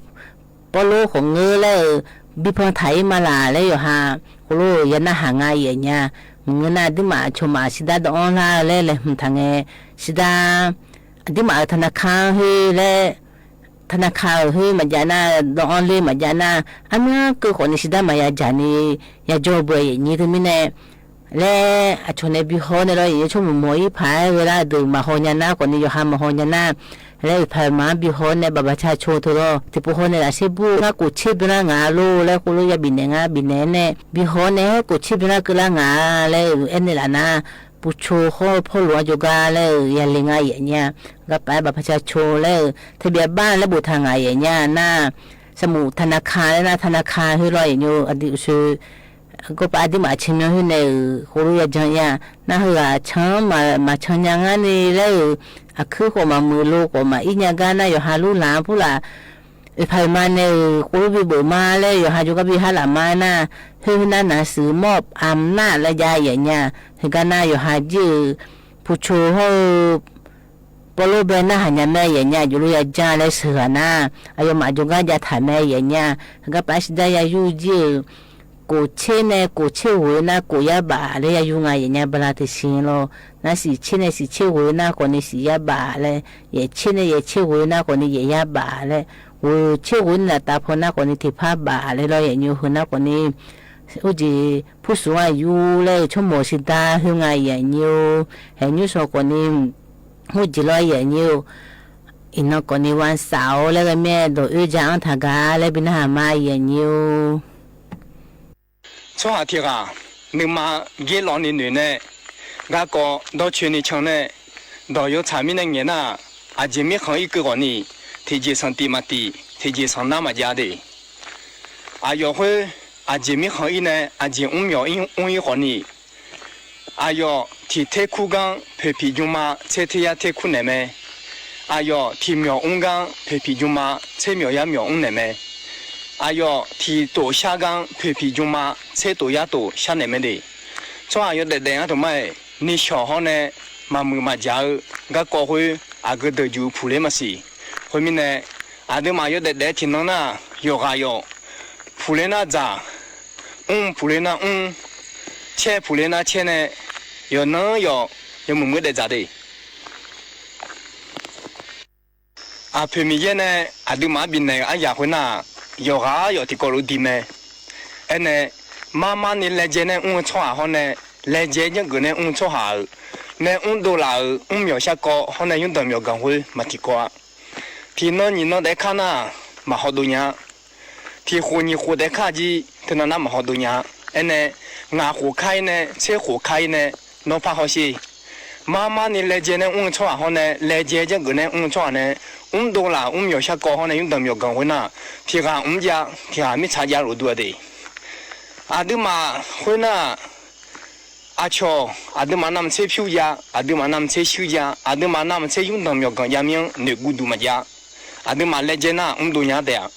pawrlor khawf ngeur laer-euq bi pan taq-ir ma laq laer yawqha khoerlof-euq ya narhaq nga, yaeqnya maqngeur nar aqdirmaf cawmaf shidar dawv-anr lar-eu laer laeqhmq taq ngae, shidar aqdirmaf-euq tanaqkar-anr khoer laer tanaqkar-euq khoer maqjav nar, dawv-anr ler maqjav nar, armyanr keuv khawfni shidar maqya dzaq ni ya jawr beu-a, yaeqnya teumirnae laer aqcawq nae bi haw nae lawr, yaeqnya tsawrmawq mawq-ir paq-aer ghae lar deuq maqhaw nya nar khawfni yawqha maqhaw nya nar, laer oeqpaq oeqma-anr bihaw-awr nae baqbaqca co teu lawr. Tiqpov haw naeqlaf sher bur ngar kof tser byanlar ngaq-a lor laer khoerlof ya bifnaeq ngar bifnaeq-aer nae, bihaw nae-aer kof tser byanlar keuvlar ngaq-a laer aernaeq laf nar, puqco hawr-eu pawrloq-anr jawrgar laer-euq yale nga yaef nya. Garpaf-aer baqbaqca co laer-euq teubyaf bar laer boftaq ngaq yaef nya nar, saqmuq tanaka laer nar tanaka khoerlof yaef nya-eu aqdui uqshoe garpaf aqduimaf canmyan khoer nae-euq khoerlof ya jan ya. Nar heughaq can-anr maqcan nya ngar ni laer-euq, aqkuir khawf maqmuiq lo khawf maqir nya gar nar yawqha lur laq-anr pur laf, oeqpaq oeqma nae-euq khoerlof bi beuf ma laer yawqha jawrgar bi har laf ma nar, khoer khoernar naqsiq mawr-aq nar laer jav yaef nya. Heugar nar yawqha jir-euq puqco hawr-eu pawrlof bae narhaq nya mae yaef nya, jov lof ya jan laer sheuq ghaq nar, aqyawfmaf jawrgar jav taq mae yaef nya. Heugar paf-aer shirdav ya yur jir-euq, kof tser nae kof tser ghof-eu nar kof yar baf laer ya yur nga yaef nya bala tiqsiq lawr. Nar siq tser nae siq tser ghof-eu nar khawfni siq yar baf laer, yaef tser nae yaef tser ghof-eu nar khawfni yaef yar baf laer, ghof tser ghof-eu nae laftav paw nar khawfni tiqpar baf laer lawr yaef nya heu nar khawfni, urjeq pursuf-anr aqyur laer-euq tsawrmawq shirdav khoer nga yaef nya-or. Haeq nymr shawq khawfni, urjeq lawr yaef nya-or. Iqnan khawfni วันเสาร์-awr laer ghae mir-aer dawq oer ja-anr taq gaq laer bi narhaq ma yaef nya-or. Tsawrhaq tiq ghaq nuima gerlawv ni noeq nae, garkawv dawrcoeni can nae, dawq yawtsaq mirnae ngaeq nar-aq, aqjeq mirkhanq ir keuv khawfni, tiqjeq sanqtif maqtif, tiqjeq sanqnar maqjav de. Aqyawf khoer, aqjeq mirkhanq ir nae aqjeq mrmyawq mr ir khawfni, aqyawf tiq ter kur gar poeqpiq jmma tser ter yar ter kur naeq mae. Aqyawf tiq myawq mr gar poeqpiq jmma tser myawq yar myawq mr naeq mae. Aqyawf tiq tof shar gar poeqpiq jmma tser tof yar tof shar naeq mae de. Tsawrhaq yawdaef daef ngar taq ma-aer, nishawq hawr nae maqmuiq maqjaq-eu garkawv khoer aqgeu deuq juq puqler maqsiq. Khoermirnae, aqduimaf yawdaef daef-aer tiqnan nar, yawqghaq yawq puqler nar dzaq, mr puqler nar mr, caer puqler nar caer nae, yawqnan yawq yawmuiq muiq daef dzaq de. Aqpoeq Miqyaer nae aqduimaf-anr bifnaeq-euq aryaq khoernar, yawqghaq yawq tiqkawv lof-aer diq mae. Aernae, marmar ni laejae nae mr-eu tsawrhaq hawr nae, laejae janrgeuf nae mr-eu tsawrhaq-euq nae mrdov laf-euq mrmyawq sharkawv hawr nae nymrdanq myawqganq khoer maqtiqkawv-a. Tiqnan nyiq nan taef-aer kar nar, maqhaw dov nya-a. Tiq khof nyiq khof taef-aer kar jir teunav nar maqhaw dov nya-a. Aernae, ngaq khof kar-ir nae tser khof kar-ir nae, nawr par hawsher. Marmar ni laejae nae mr-eu tsawrhaq hawr nae, laejae janrgeuf nae mr-eu tsawrhaq nae, mrdov laf mrmyawq sharkawv hawr nae nymrdanq myawqganq khoernar, tiq ghaq mrjav, tiq ghaq mirtsaq jav luf dur-a de. Aqduimaf khoernar, aqcawq aqduimaf navmaqtser pyur jav, aqduimaf navmaqtser shuir jav, aqduimaf navmaqtser nymrdanq myawqganq jav mir-anr noeqguv duq maqjav. Aqduimaf laejae nar mrdov nya-a taef-a.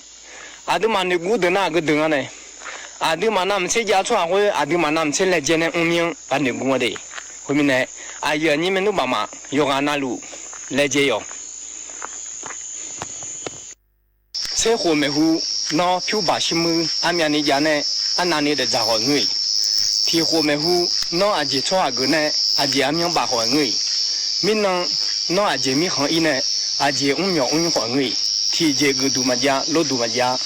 Aqduimaf noeqguv deuq nar aqgeu deuq nga nae, aqduimaf navmaqtser jav tsawrhaq khoer aqduimaf navmaqtser laejae nae mr mir-anr ghaq noeqguv nga de. Khoermirnae, aqyuif aqnyir maernmr baqmaf yawqghaq navluf laejae yawq. Tser khof maeqhu, nawr pyur baq shirmuir armyavni jav nae, arnavni daefdzaq khawf ngeur-iq. Tiq khof maeqhu, nawr aqjeq tsawrhaq geuf nae aqjeq armyanr baf khawf ngeur-iq. Mirnan, nawr aqjeq mirkhanq ir nae aqjeq mrmyawq mr khawf ngeur-iq. Tiqjeq geufduq maqjav, lorduq maqjav.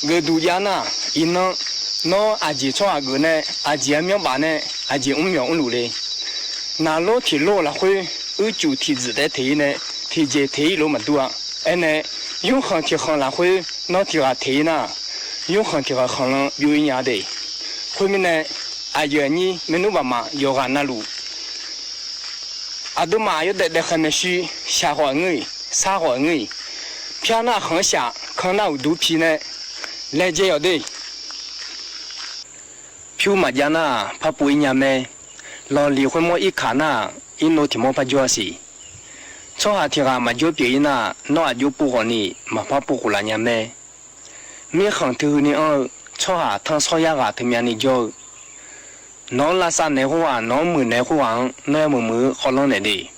Geufduq jav nar, iqnan, nawr aqjeq tsawrhaq geuf nae aqjeq armyanr baf nae aqjeq mrmyawq mrluf le. Naqlor tiq lor-eu lafkhoer, uicuiv tiqdzuif taef teq-ir nae tiqjeq teq-ir lof maqdur-a. Aernae, nymrkhanq tiq khanq lafkhoer nawr tiq ghaq teq-ir nar, nymrkhanq tiq ghaq khanqlan byov-ir nya de. Khoermirnae, aqyuif aqnyir maernmr baqmaf yawqghaq navluf, aqduimaf yawdaef daef khaeq maeqshi shaq khawf ngeur-iq, sar khawf ngeur-iq. Pyar nar khanq-anr shaq, kan nar uqduq pi nae laejae yawq de. Pyur maqjav nar-aq, par pov-ir nya mae. Lawqliq khoermawr irkaq nar-aq, irnov tiq mawr par jawr-a siq. Tsawrhaq tiq ghaq maqjawr pyeuf-ir nar, nawr aqjox pov khawfni maqpar pov khof laf nya mae. Mirkhanq teu huini anr-eu tsawrhaq tanrsawr yar ghaq teumyavni jawr-eu, nawq-anr lavsav naeq khoerghaq, nawq-anr muiqnaeq khoerghaq-anr nawr yar muiqmuiq-eu khawvlanr naeq de.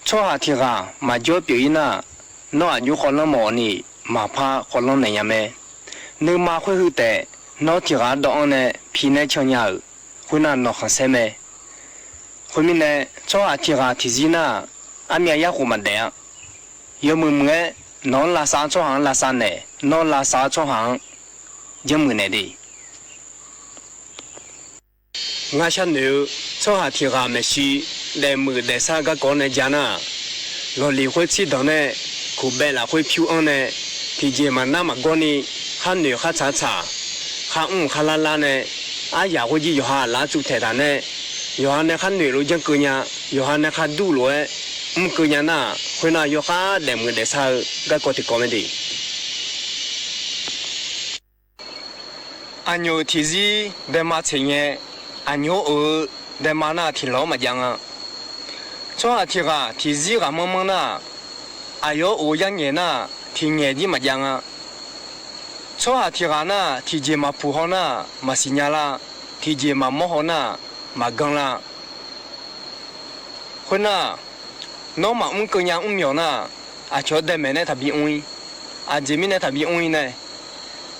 Tsawrhaq tiq ghaq maqjawr pyeuf-ir nar, nawr aqjox khawvlanr mawf ni maqpar khawvlanr naeq nya mae. Nuima khoer heu taef, nawr tiq ghaq-anr dawv-anr nae pi nae can nya-euq, khoernar nawq khanqsaer mae. Khoermirnae, tsawrhaq tiq ghaq tiqzir nar, armyav yarkhof maqdaef-a. Yawmuiq muiq-aer nawq-anr lavsav-eu tsawrhaq-anr lavsav naeq, nawr lavsav-eu tsawrhaq-anr janrmuiq naeq de. Ngar sharnoeq-eu tsawrhaq tiq ghaq maeqshi daefmuiq daefsar garkawv nae ja nar-aq, lawqliq khoer tsirdanq nae, kuqbaev lafkhoer pyur-anr nae, tiqjeq maqnar maqgawr ni, khar noeq khar tsaq tsaq, khar mr khar lar lar nae, aryaq khoerjir yawqha laf-anr tsuv taeq taq nae, yawqha nae khar noeq lof janr keuv nya, yawqha nae khar dur lof-aer mr keuv nya nar-aq, khoernar yawkhav daefmuiq daefsar-eu garkawv tiqkawv mae de. Aqnyoq-euq tiqzir daema tseq ngae, aqnyoq-or of-eu daema nar tiqlawq-anr maqjav nga. Tsawrhaq tiq ghaq tiqzir ghaq manr manr nar, aqyawf-anr of-eu yar ngaeq nar, tiq ngaeq jir maqjav nga. Tsawrhaq tiq ghaq nar, tiqjeq maqpuq haw nar, maqsiq nya lar, tiqjeq maqmawr haw nar, maqganr lar. Khoernar, nawr maqmr keuv nya mrmyawq nar, aqcawq-anr daemaeq nae taqbi mr-ir, aqjeq mirnae taqbi mr-ir nae,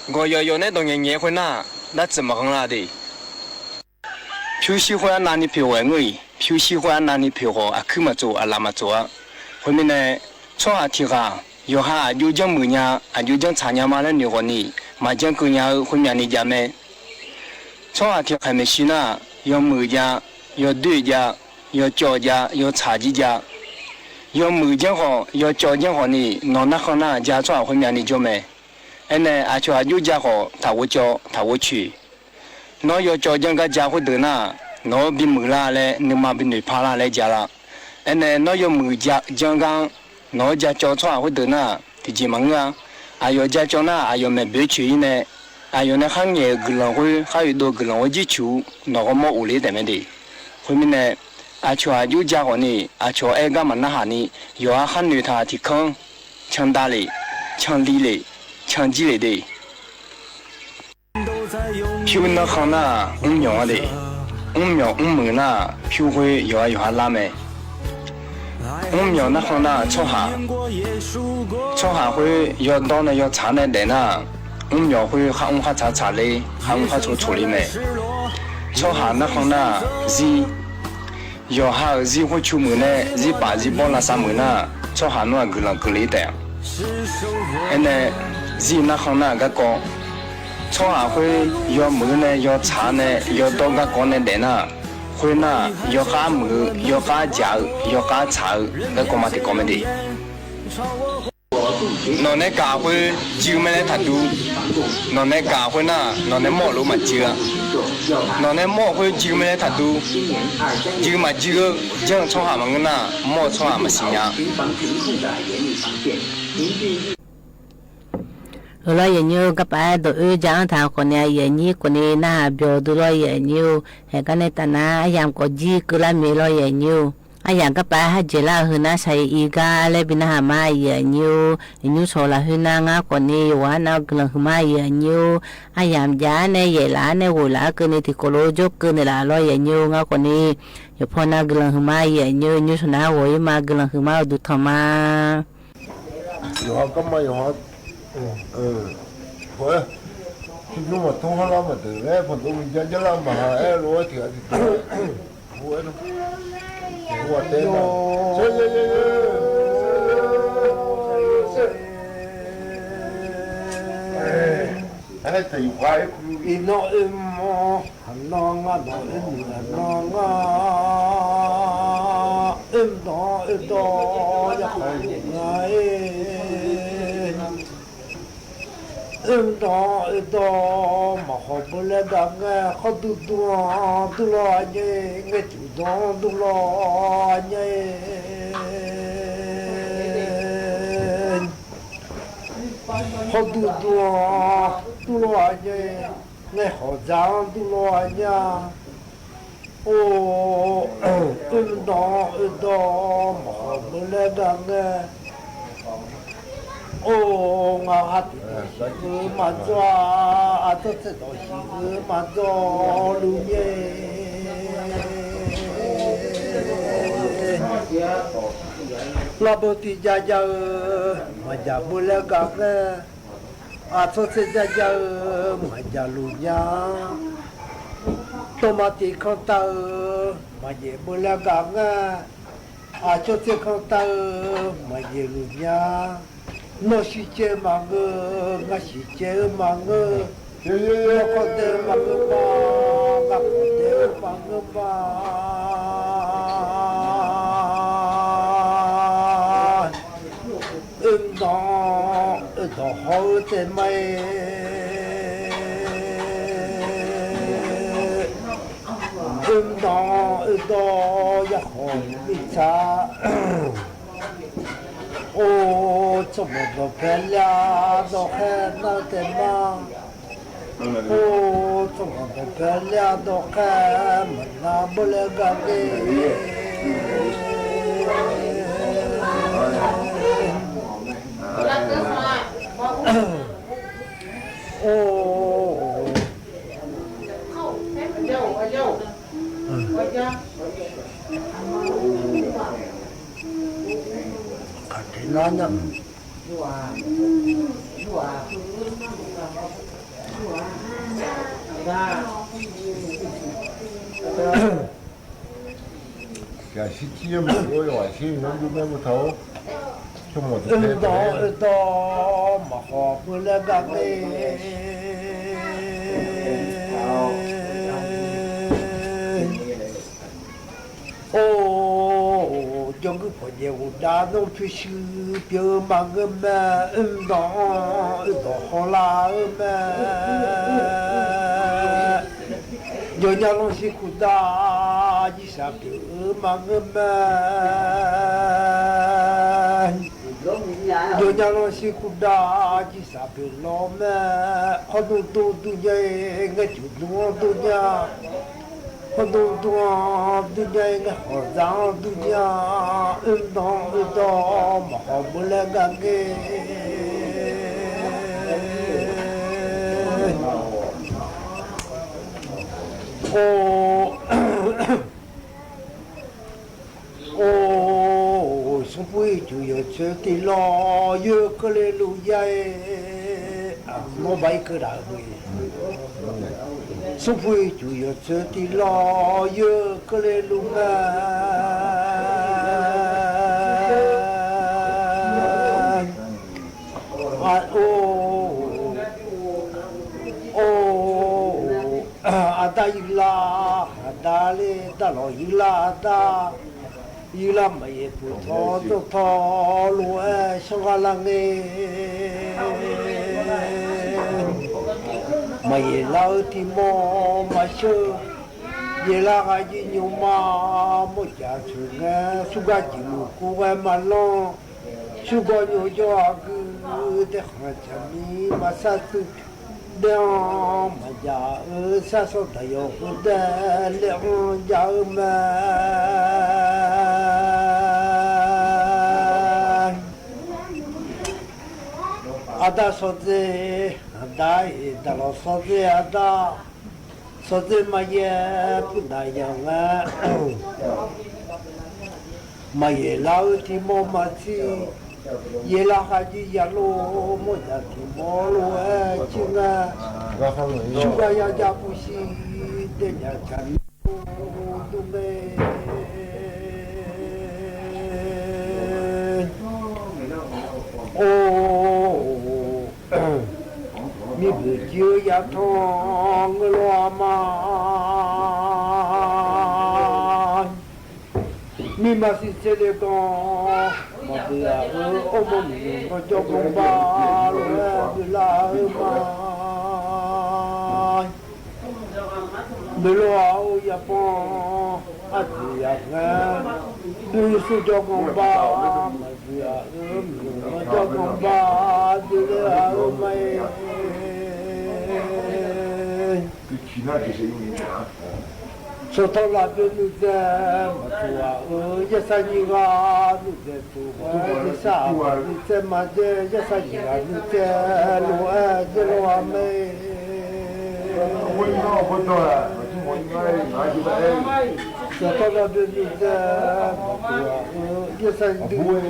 gawq yawf yawf nae dawq ngaeq ngaeq khoernar, dartsuif maqghanr lar de. Pyurshir khoer arnavni poeq ghawq-aer ngeur-iq, pyurshir khoer arnavni poeq ghawq aqkuir maqtsof aqlaf maqtsof-a. Khoermirnae, tsawrhaq tiq ghaq yawqha aqjox janrmuiq nya, aqjox janrtsaq nya ma laer noeq ghawq ni, maqjanr keuv nya-eu khoermyavni jav mae. Tsawrhaq tiq ghaq maeqshi nar, yawmuiq jav, yawdoer jav, yawcawv jav, yawtsaq jir jav. Yawmuiq janr khawf, yawcawv janr khawf ni, nawq narkhan nar ja tsawrhaq khoermyavni jawr mae. Aernae, aqcawq aqjox ja khawf, taqghov cawv, taqghov coeq. Nawr yawcawv janr gar ja khoerdeuq nar, nawq-anr bimuiq lar laer, nuima binoeq par lar laer ja lar. Aernae, nawr yawmuiq janr gar-anr nawq-anr ja cawv tsawrhaq khoerdeuq nar, tiqjeq maqngeur-a. Aqyawf ja cawv nar, aqyawf maeq boeq coeq-ir nae, aqyawf nae khar ngaeq-euq guiqlanq khoer, khar oedov-eu guiqlanq khoer jircuq nawq ghawrmawr of ler taef mae de. Khoermirnae, aqcawq aqjox ja khawf ni, aqcawq aer gar maqnarhaq ni, yawqha khar noeqtaq tiq kanr, candav lef, canli lef, canjir lef de. Pyur narkhan nar, mrmyawq-a de. Mrmyawq mrmuiq nar, pyur khoer yawqha yawqha lar mae. Mrmyawq narkhan nar tsawrhaq, tsawrhaq khoer yawdawr nae yawtsaq nae daef nar, mrmyawq khoer khar mr khar tsaq tsaq ler, khar mr khar tsoq tsoq ler mae. Tsawrhaq narkhan nar, zir, yawqha-euq zir khoer cu muiq nae, zir paf zir bawr lavsav muiq nar, tsawrhaq nar-aq guiqlanq keuvle taef-a. Aernae, zir narkhan nar garkawv, tsawrhaq khoer yawmuiq nae yawtsaq nae yawdawr garkawv nae daef nar, khoernar, yawkhav muiq-eu, yawkhav jaq-eu, yawkhav tsaq-eu garkawv ma tiqkawv mae de. Nawq nae gaq khoer jir mae laer taqdur. Nawq nae gaq khoernar, nawq nae mawr-euq lof maqjir-a. Nawq nae mawr-euq khoer jir mae laer taqdur. Jir maqjir-eu janr-eu tsawrhaq maqngeur nar, mawr-eu tsawrhaq maqsiq nya. Euq lawr yaeqnyir-or, garpaf-aer dawq oer ja-anr taq khawfni aqyuif aqnyir khawfni narhaq byawq duq lawr yaeqnyir-or, haeq gar nae taf nar aryamq khawf jir keuvlar mae lawr yaeqnyir-or. Aryamq garpaf-aer har dzaeqlar-eu heunar shaqir ir gar laer bi narhaq ma aqyuif aqnyir-or. Nymr shawq lafkhoer nar ngar khawfni yawqghaq arnav guiqlanq huiqma aqyuif aqnyir-or. Aryamq jaq-ar nae yaeqlaf-ar nae ghoeqlaf-ar keuvni tiqkawv lof jawrkeuv naeqlaf lawr yaeqnyir-or. Ngar khawfni yawqpaw nar guiqlanq huiqma aqyuif aqnyir-or. Nymr shawq nar ghawq-ir ma guiqlanq huiqma-eu duqtanq ma. Yawqha garma yawqha, hawq-aer, tiqbymr maqtmr harlar maqdeuq laer, paqdov miqja jarlar maqha aer lof-aer tiq ghaq tiqdeuq-a. Aer, aer, iqnan oermawr, aqnan ngar dawq oermuiq, aqnan ngar oermr dawq oerdawq yarkhawf luf nga-ir. Oermr dawq oerdawq maqkhawf beu laer gaq ngae, khawr dur dur-anr dur lawr nya-ir, ngaeqcuf dawq-anr dur lawr nya-ir. Khawr dur dur-anr dur lawr nya-ir, ngaeqkhawf dzaq-anr dur lawr nya. Or, oermr dawq oerdawq maqkhawf beu laer gaq ngae. Or, ngaq ha tiqdawq shiq-eu maqdzawr-a, aqtsawr tsaerdawq shiq-eu maqdzawr luf nya-ir. Lafbeu tiq jav jav-eu maqjaq beu laer gaq ngae. Aqtsawr tsaer jav jav-eu maqjaq luf nya. Dawqma tiq kanr tav-eu maqjaeq beu laer gaq ngae. Aqcawr tsaer kanr tav-eu maqjaeq luf nya. Nawr shiqcaev maqngeur, ngar shiqcaev-eu maqngeur. Nawr kawv daev-eu maqngeur ma, ngar kawv daev-eu maqngeur ma. Danq oe dawq haw-eu taef ma-aer, oe danq oe dawq yarkhawf mirtsaq. Or, tsawrmawq dawqpae ler-a dawqkhaer nar-eu taef ma. Or, tsawrmawq dawqpae ler-a dawqkhaer maqnar bawr laer gar de. Or, kaqteq nar nya. Yaqshir tir-eu maqlof-aer yawqghaq shir-eu nymr dov maer boftaq-awr, oe dawq oe dawq maqkhawf beu laer gar de. Or, jawrguir pawqdzaeq ghofdav nawr pyurshuir pyeuf-eu maqngeur mae. Oe danq oe dawq hawlar-eu mae. Jawrnya lanrshir khofdav jirsaq pyeuf-eu maqngeur mae. Jawrnya lanrshir khofdav jirsaq pyeuf lawr mae. Hawrdov dov durnya-aer ngaeqcuf dov-anr durnya. Hawrdov dov-anr durnya-aer ngaeqkhawf za-anr durnya. Oe danq oe dawq maqkhawf beu laer gar de. Or, or, smrpur ircuf yawqtsoeq tiq lawr yoer keuvle luf ya-aer, mawrba irkeuv daq-eu beu. Smrpur ircuf yawqtsoeq tiq lawr yoer keuvle luf mae. Or, or, aqda yuiqlar aqda ler, darlawq yuiqlar aqda, yuiqlar maqyaef puq tawr dawr tawr lof-aer shawr ghar lar ngae. Maqyaef lar-eu tiq mawr maqsheur, yaef lar ghaq jir nymrma mawrjaq tsoeq ngae, surgar jeq muiq kur ghae maqlanr, surgawr nymr jawr aqgeu, daefkhanq tsaqmir maqsar tsuif, daef-anr maqjaq-eu sar sawr daqyawq khoertav laer-anr jav-eu mae. Aqda sawqdzer, aqda-iq daqlawq sawqdzer aqda, sawqdzer maqyaef puq daqyaq nga. Maqyaef lar-eu tiq mawr maqtser, yaef lar khar jir ya lor, mawrjaq tiq mawr lof-aer jir nga. Surgar ya jav puq shir, daefnyaf tsaqmir dur mae. Or, mirbuq jir-eu yatanq ngeur lawr-a ma. Mirma siq tser le ganr maqbuiq-aq-eu, or mawr miqnymq ganr jawr ganr bar lof-aer buiqlar-eu ma. Noeqlawr-aq-eu yabanq arduq yaq ngae, noeqsur jawr ganr bar maqbuiq-aq-eu, miqnymq ganr jawr ganr bar dovle-aq-eu ma-aer. Sanqtawv lafbyoe nuidzae maqtuq-aq-eu, yarsar nyiq ghaq nuidzae tuq-aer, yarsar aqmaf nuidzae maqdzae, yarsar nyiq ghaq nuidzae lof-aer dzae lawr-a mae. Sanqtawv lafbyoe nuidzae maqtuq-aq-eu, yarsar nyiq ghaq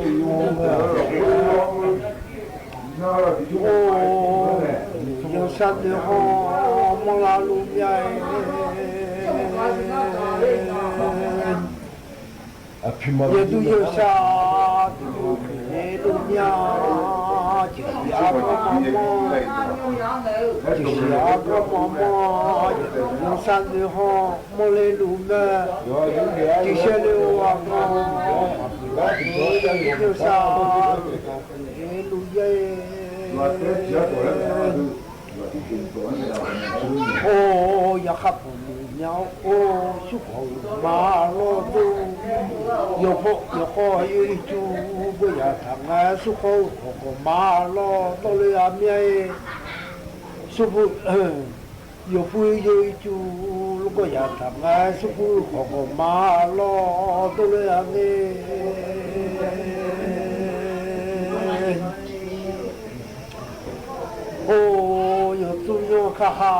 Or, yanqshaq noeq-anr manrlar luf mya-aer, yawduq yanqshaq noeq-anr luf mya, tiqsiq arganr maqmanr, tiqsiq arganr maqmanr, yanqshaq noeq-anr manrle luf mae. Tiqshaer le-eu aqganr maqbuq lar-eu, yawduq yanqshaq noeq-anr luf Or, yarkhaq pawqni nya-or, or, surkhawf-euq ma lawr dor. Yawqpaw yawqkhawf yawircuf bawzaq taq nga, surkhawf-euq khawqgawq ma lawr dawrler-a mir-aer. Surbu, yawqpuv yawircuf lawrgawr yaq taq nga, surbu khawqgawq ma lawr dawrler-a ngae. Or, yawqtsov nymr kakha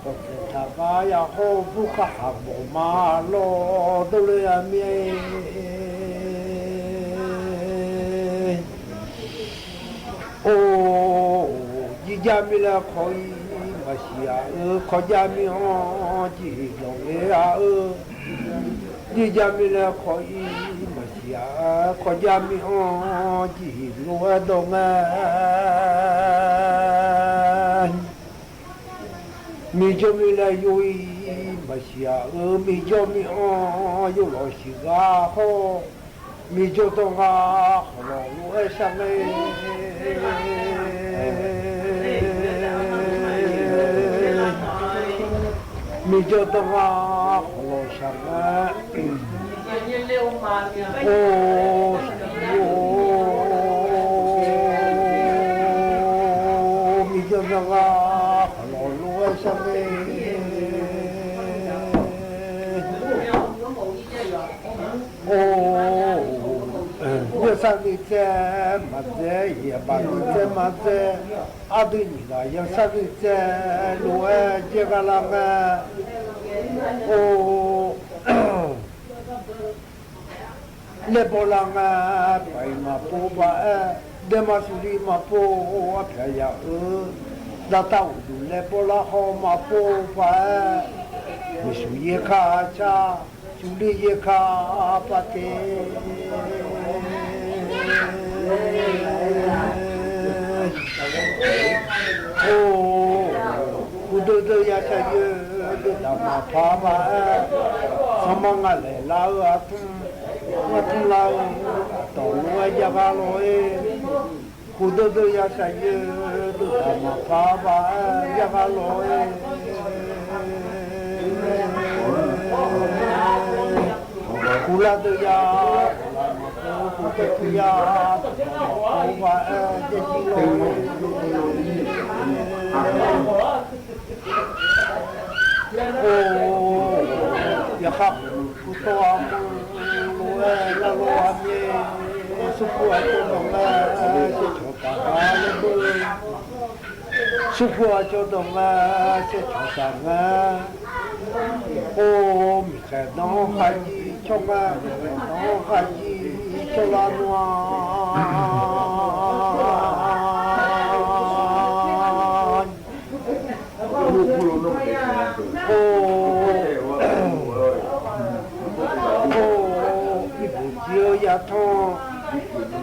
pawqtsaeq taq nga, yarkhawr bur kakha gawq ma lawr dawrler-a mir-aer. Or, jirjar mirnae kawq-ir maqsiq-aq-eu, kawqjar mir-anr jirhiq dawq ler-a-eu. Jirjar mirnae kawq-ir maqsiq-aq-eu, kawqjar mir-anr jirhiq lof-aer dawq ngae. Miqjawr mirnae yov-ir maqsiq-aq-eu, miqjawr mir-anr yov lawq siq ghaq hawr. Miqjawr dawr nga khawqlawq lof-aer shar ngae. Miqjawr dawr nga khawqlawq shar ngae. Or, miqjawr dawr nga khawqlawq lof-aer shar ngae. Or, yawsar nuitsaev maqdzae, yabaf nuitsaev maqdzae, aqdui nyiq ghaq yawsar nuitsaev lof-aer jaev gha lar ngae. Or, laebaw lar ngae, paq-iq maqpov paq-aer, daema shuqli maqpov arpyaq yaf-eu, daqtav uqduq laebaw lar haw maqpov paq-aer, miqshuq yaerkar car, shuqli yaerkar paq te. Or, uqdeuq deuq ya shaqyoe deuq daq maqpar paq-aer, sanqma nga laeq lar-eu aqtmr, aqtmr lar-eu aqtawq lof-aer jav gha lawq-ir. Uqdeuq deuq ya shaqyoe deuq daq maqpar paq-aer jav gha lawq-ir. Uqlar deuq ya, uqlar maqpar, uqlar deuq ya, uqlar maqpar paq-aer jaev jir lawq-ir. Or, yarkhaq purtawv-aq mr lof-aer lar lawr-a mir-aer, surpur aqcawq dawq ngae saercawq taq nga laer beu. Surpur aqcawq dawq ngae saercawq taq nga. Or, miqkhaeq danr kharjir cawr nga, miqkhaeq danr kharjir cawr lar nmr-a. Or, or, irbuq jir-eu yatanr,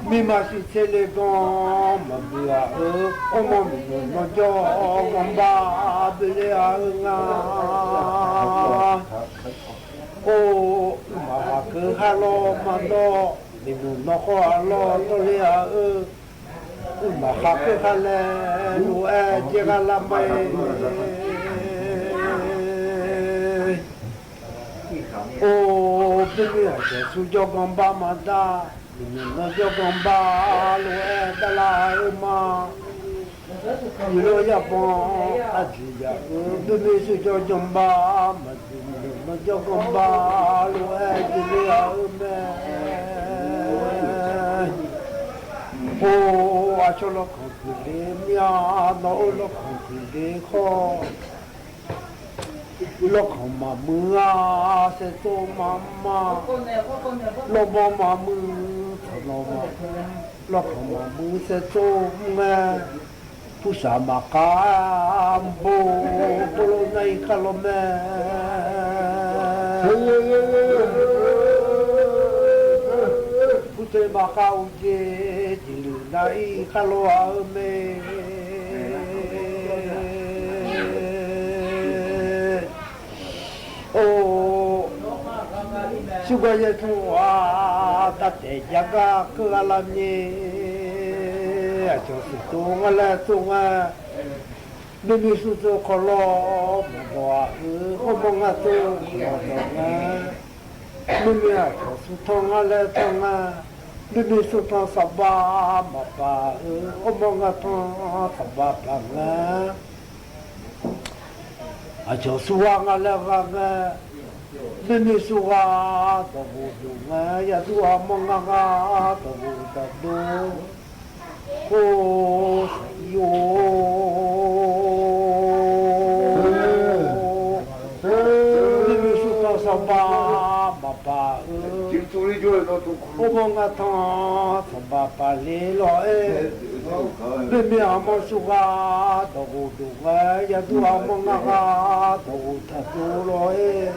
mirma siq tser le ganr maqbuiq-aq-eu, armawr miqnymq nawr jawr ganr bar boeler-a-eu nga. Or, uqmaq khaqkeuv khar lawr maqdawr, miqnymq nawr khawr-aq lawr dawrler-a-eu, uqmaq khaqkeuv khar laer lof-aer jaev gha lar mae. Or, boermir aqjeq smr jawr ganr bar maqdar, miqnymq nawr jawr ganr bar lof-aer darlar-eu ma. Iqlawr yarbanq aqjeq yaf-eu, boermir smr jawr ganr bar maqdar, miqnymq nawr jawr ganr bar lof-aer jeqler-a-eu mae. Or, aqcawq lawrkanq guiqle mir-a, nawq-eu lawrkanq guiqle khawf, lawrkanq maqmuiq-a, saertsov maqma, lawrbawr maqmuiq, tanqnawq maqmuiq, lawrkanq maqmuiq saertsov mr ngae, pursaq maqkhav bo, bawrlor nar-ir kar lawr mae. Purtaq maqkhav uqjeq jeqluq nar-ir kar lawr-a-eu mae. Or, surgar yaer tmr-aq, tavtaeq jav gar keuv gha lar mae. Aqcawq smq tsov ngar laer tsov ngar, nuinoeq smr tsov khawf lawr maqdawq-aq, eu, armawr ngar tsov khawf lawr dawq ngar. Nuinoeq aqcawq smr tanr ngar laer tanr ngar, nuinoeq smr tanr saqbav maqpaq, eu, armawr ngar tanr saqbav paq ngar. Aqcawq smr ghar ngar laer ghar ngar, nuinoeq smr ghar dawq ghof dawq ngar, yadur armawr ngar ghar dawq ghof dawq dov. Or, saqir-or, nuinoeq smr tanr saqbav maqpaq-eu, armawr ngar tanr saqbav paq le lawr-aer, nuinoeq armawr smr ghar dawq ghof dawq ngar, yadur armawr ngar ghar dawq ghof dawq dov lawr-aer,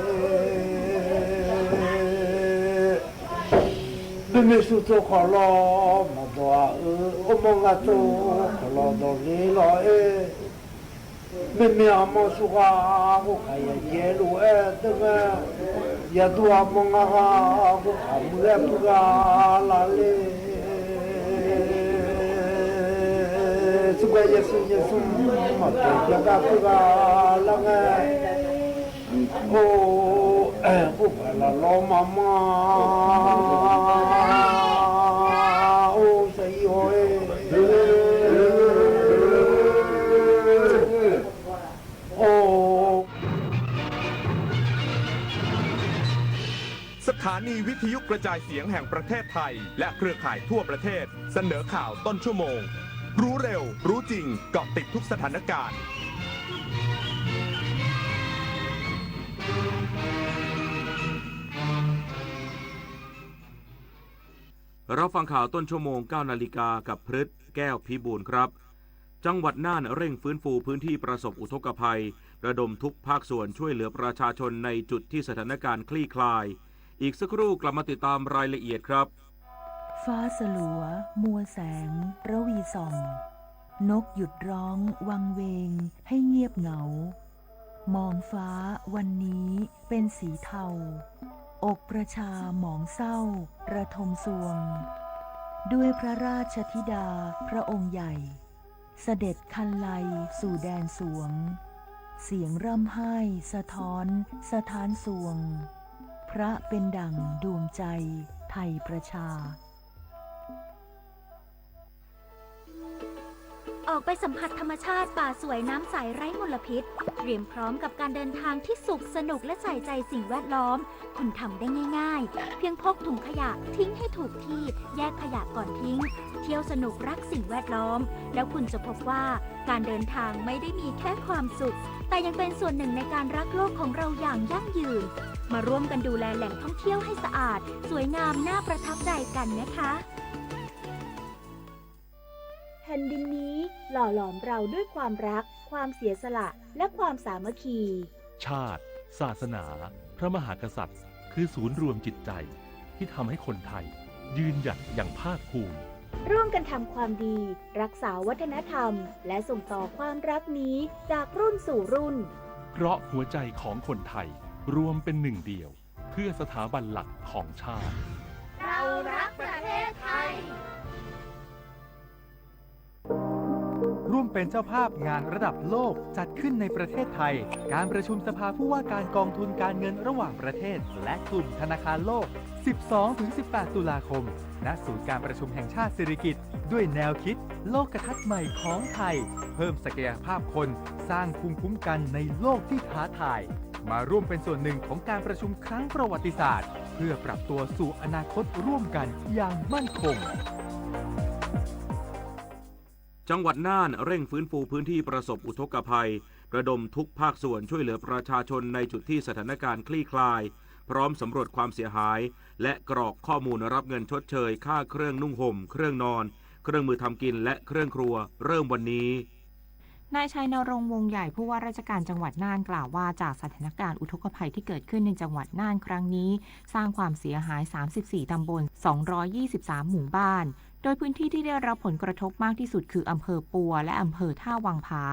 nuinoeq smr tsov khawf lawr maqdawq-aq, eu, armawr ngar tsov khawf lawr dawq le lawr-aer, nuinoeq armawr smr ghar ghovkaq yaqyaer lof-aer deur ngar, yadur armawr ngar ghar ghovkaq muiq-aer puir ghar lar le. Smr gar yaer smr yaer smr maqpyaeq jav gar puir ghar lar ngar. Or, aer, ghofgaq laf lawr maqmanr-a. Or, saqir hawr-aer. Or. สถานีวิทยุกระจายเสียงแห่งประเทศไทย และเครือข่ายทั่วประเทศ เสนอข่าวต้นชั่วโมง รู้เร็ว รู้จริง เกาะติดทุกสถานการณ์ รับฟังข่าวต้นชั่วโมง เก้านาฬิกา กับพฤษ แก้วพิบูลย์ครับ จังหวัดน่านเร่งฟื้นฟูพื้นที่ประสบอุทกภัย ระดมทุกภาคส่วนช่วยเหลือประชาชนในจุดที่สถานการณ์คลี่คลาย อีกสักครู่กลับมาติดตามรายละเอียดครับ ฟ้าสลัว มัวแสง ระวีส่อง นกหยุดร้องวังเวง ให้เงียบเหงา หมองฟ้าวันนี้เป็นสีเทา อกประชาหมองเศร้า ระทมซวง ด้วยพระราชธิดาพระองค์ใหญ่ เสด็จคันไลสู่แดนสวง เสียงร่ำไห้สะท้อนสะท้านซวง พระเป็นดั่งดวงใจไทยประชา ออกไปสัมผัสธรรมชาติป่าสวยน้ำใสไร้มลพิษ เตรียมพร้อมกับการเดินทางที่สุขสนุกและใส่ใจสิ่งแวดล้อม คุณทำได้ง่ายๆ เพียงพกถุงขยะทิ้งให้ถูกที่ แยกขยะก่อนทิ้ง เที่ยวสนุกรักสิ่งแวดล้อม แล้วคุณจะพบว่าการเดินทางไม่ได้มีแค่ความสุข แต่ยังเป็นส่วนหนึ่งในการรักโลกของเราอย่างยั่งยืน มาร่วมกันดูแลแหล่งท่องเที่ยวให้สะอาด สวยงามน่าประทับใจกันนะคะ แผ่นดินนี้หล่อหลอมเราด้วยความรัก ความเสียสละ และความสามัคคี ชาติ ศาสนา พระมหากษัตริย์ คือศูนย์รวมจิตใจ ที่ทำให้คนไทย ยืนหยัดอย่างภาคภูมิ ร่วมกันทำความดี รักษาวัฒนธรรม และส่งต่อความรักนี้จากรุ่นสู่รุ่น เพราะหัวใจของคนไทย รวมเป็นหนึ่งเดียว เพื่อสถาบันหลักของชาติ เรารักประเทศไทย ร่วมเป็นเจ้าภาพงานระดับโลกจัดขึ้นในประเทศไทย การประชุมสภาผู้ว่าการกองทุนการเงินระหว่างประเทศ และกลุ่มธนาคารโลก สิบสองถึงสิบแปด ตุลาคม ณ ศูนย์การประชุมแห่งชาติสิริกิติ์ ด้วยแนวคิด โลกทัศน์ใหม่ของไทย เพิ่มศักยภาพคน สร้างภูมิคุ้มกันในโลกที่ท้าทาย มาร่วมเป็นส่วนหนึ่งของการประชุมครั้งประวัติศาสตร์ เพื่อปรับตัวสู่อนาคตร่วมกันอย่างมั่นคง จังหวัดน่านเร่งฟื้นฟูพื้นที่ประสบอุทกภัย ระดมทุกภาคส่วนช่วยเหลือประชาชนในจุดที่สถานการณ์คลี่คลาย พร้อมสำรวจความเสียหาย และกรอกข้อมูลรับเงินชดเชยค่าเครื่องนุ่งห่ม เครื่องนอน เครื่องมือทำกิน และเครื่องครัว เริ่มวันนี้ นายชัยนรงค์ วงศ์ใหญ่ ผู้ว่าราชการจังหวัดน่านกล่าวว่า จากสถานการณ์อุทกภัยที่เกิดขึ้นในจังหวัดน่านครั้งนี้ สร้างความเสียหาย สามสิบสี่ ตำบล สองร้อยยี่สิบสาม หมู่บ้าน โดยพื้นที่ที่ได้รับผลกระทบมากที่สุดคืออำเภอปัวและอำเภอท่าวังผา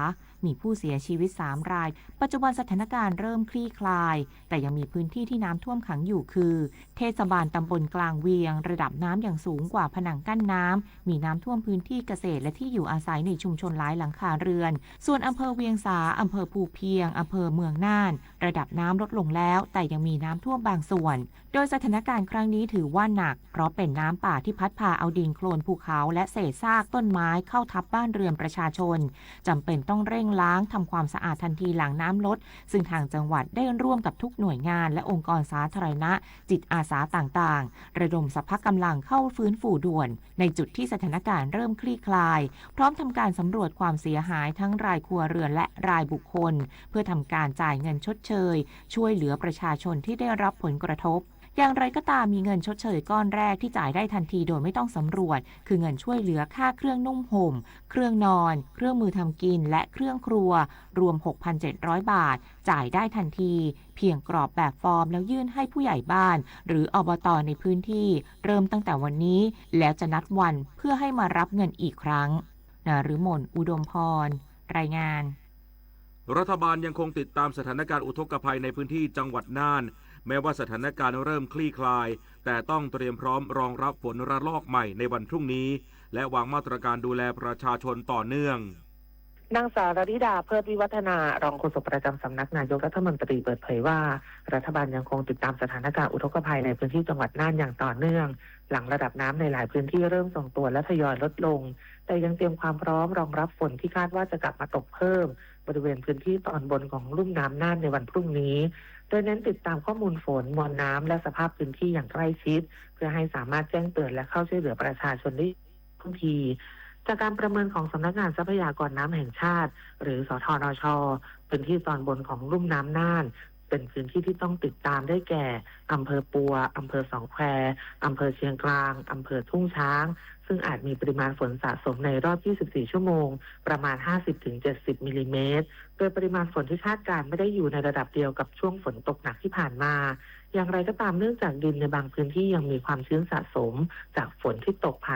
มีผู้เสียชีวิตสามราย ปัจจุบันสถานการณ์เริ่มคลี่คลาย แต่ยังมีพื้นที่ที่น้ำท่วมขังอยู่คือ เทศบาลตำบลกลางเวียง ระดับน้ำยังสูงกว่าผนังกั้นน้ำ มีน้ำท่วมพื้นที่เกษตรและที่อยู่อาศัยในชุมชนหลายหลังคาเรือน ส่วนอำเภอเวียงสา อำเภอภูเพียง อำเภอเมืองน่าน ระดับน้ำลดลงแล้ว แต่ยังมีน้ำท่วมบางส่วน โดยสถานการณ์ครั้งนี้ถือว่าหนัก เพราะเป็นน้ำป่าที่พัดพาเอาดินโคลนภูเขาและเศษซากต้นไม้เข้าทับบ้านเรือนประชาชน จำเป็นต้องเร่งล้างทำความสะอาดทันทีหลังน้ำลด ซึ่งทางจังหวัดได้ร่วมกับทุกหน่วยงานและองค์กรสาธารณะ จิตอาสาต่างๆ ระดมสรรพกำลังเข้าฟื้นฟูด่วน ในจุดที่สถานการณ์เริ่มคลี่คลาย พร้อมทำการสำรวจความเสียหายทั้งรายครัวเรือนและรายบุคคล เพื่อทำการจ่ายเงินชดเชย ช่วยเหลือประชาชนที่ได้รับผลกระทบ อย่างไรก็ตาม มีเงินชดเชยก้อนแรกที่จ่ายได้ทันทีโดยไม่ต้องสำรวจ คือเงินช่วยเหลือค่าเครื่องนุ่งห่ม เครื่องนอน เครื่องมือทำกิน และเครื่องครัว รวม หกพันเจ็ดร้อย บาท จ่ายได้ทันที เพียงกรอกแบบฟอร์มแล้วยื่นให้ผู้ใหญ่บ้าน หรือ อบต ในพื้นที่ เริ่มตั้งแต่วันนี้ แล้วจะนัดวันเพื่อให้มารับเงินอีกครั้ง นฤมล อุดมพร รายงาน รัฐบาลยังคงติดตามสถานการณ์อุทกภัยในพื้นที่จังหวัดน่าน แม้ว่าสถานการณ์เริ่มคลี่คลาย แต่ต้องเตรียมพร้อมรองรับฝนระลอกใหม่ในวันพรุ่งนี้ และวางมาตรการดูแลประชาชนต่อเนื่อง นางสาว ลลิดา เพิดวิวัฒนา รองโฆษกประจำสำนักนายกรัฐมนตรีเปิดเผยว่า รัฐบาลยังคงติดตามสถานการณ์อุทกภัยในพื้นที่จังหวัดน่านอย่างต่อเนื่อง หลังระดับน้ำในหลายพื้นที่เริ่มทรงตัวและทยอยลดลง แต่ยังเตรียมความพร้อมรองรับฝนที่คาดว่าจะกลับมาตกเพิ่ม บริเวณพื้นที่ตอนบนของลุ่มน้ำน่านในวันพรุ่งนี้ โดยเน้นติดตามข้อมูลฝน มวลน้ำ และสภาพพื้นที่อย่างใกล้ชิด เพื่อให้สามารถแจ้งเตือนและเข้าช่วยเหลือประชาชนได้ทันท่วงที จากการประเมินของสำนักงานทรัพยากรน้ำแห่งชาติ หรือ สทนช พื้นที่ตอนบนของลุ่มน้ำน่าน เป็นพื้นที่ที่ต้องติดตามได้แก่ อำเภอปัว อำเภอสองแคว อำเภอเชียงกลาง อำเภอทุ่งช้าง ซึ่งอาจมีปริมาณฝนสะสมในรอบ ยี่สิบสี่ ชั่วโมง ประมาณ ห้าสิบถึงเจ็ดสิบ มิลลิเมตร โดยปริมาณฝนที่คาดการณ์ไม่ได้อยู่ในระดับเดียวกับช่วงฝนตกหนักที่ผ่านมา อย่างไรก็ตาม เนื่องจากดินในบางพื้นที่ยังมีความชื้นสะสม จากฝนที่ตกผ่าน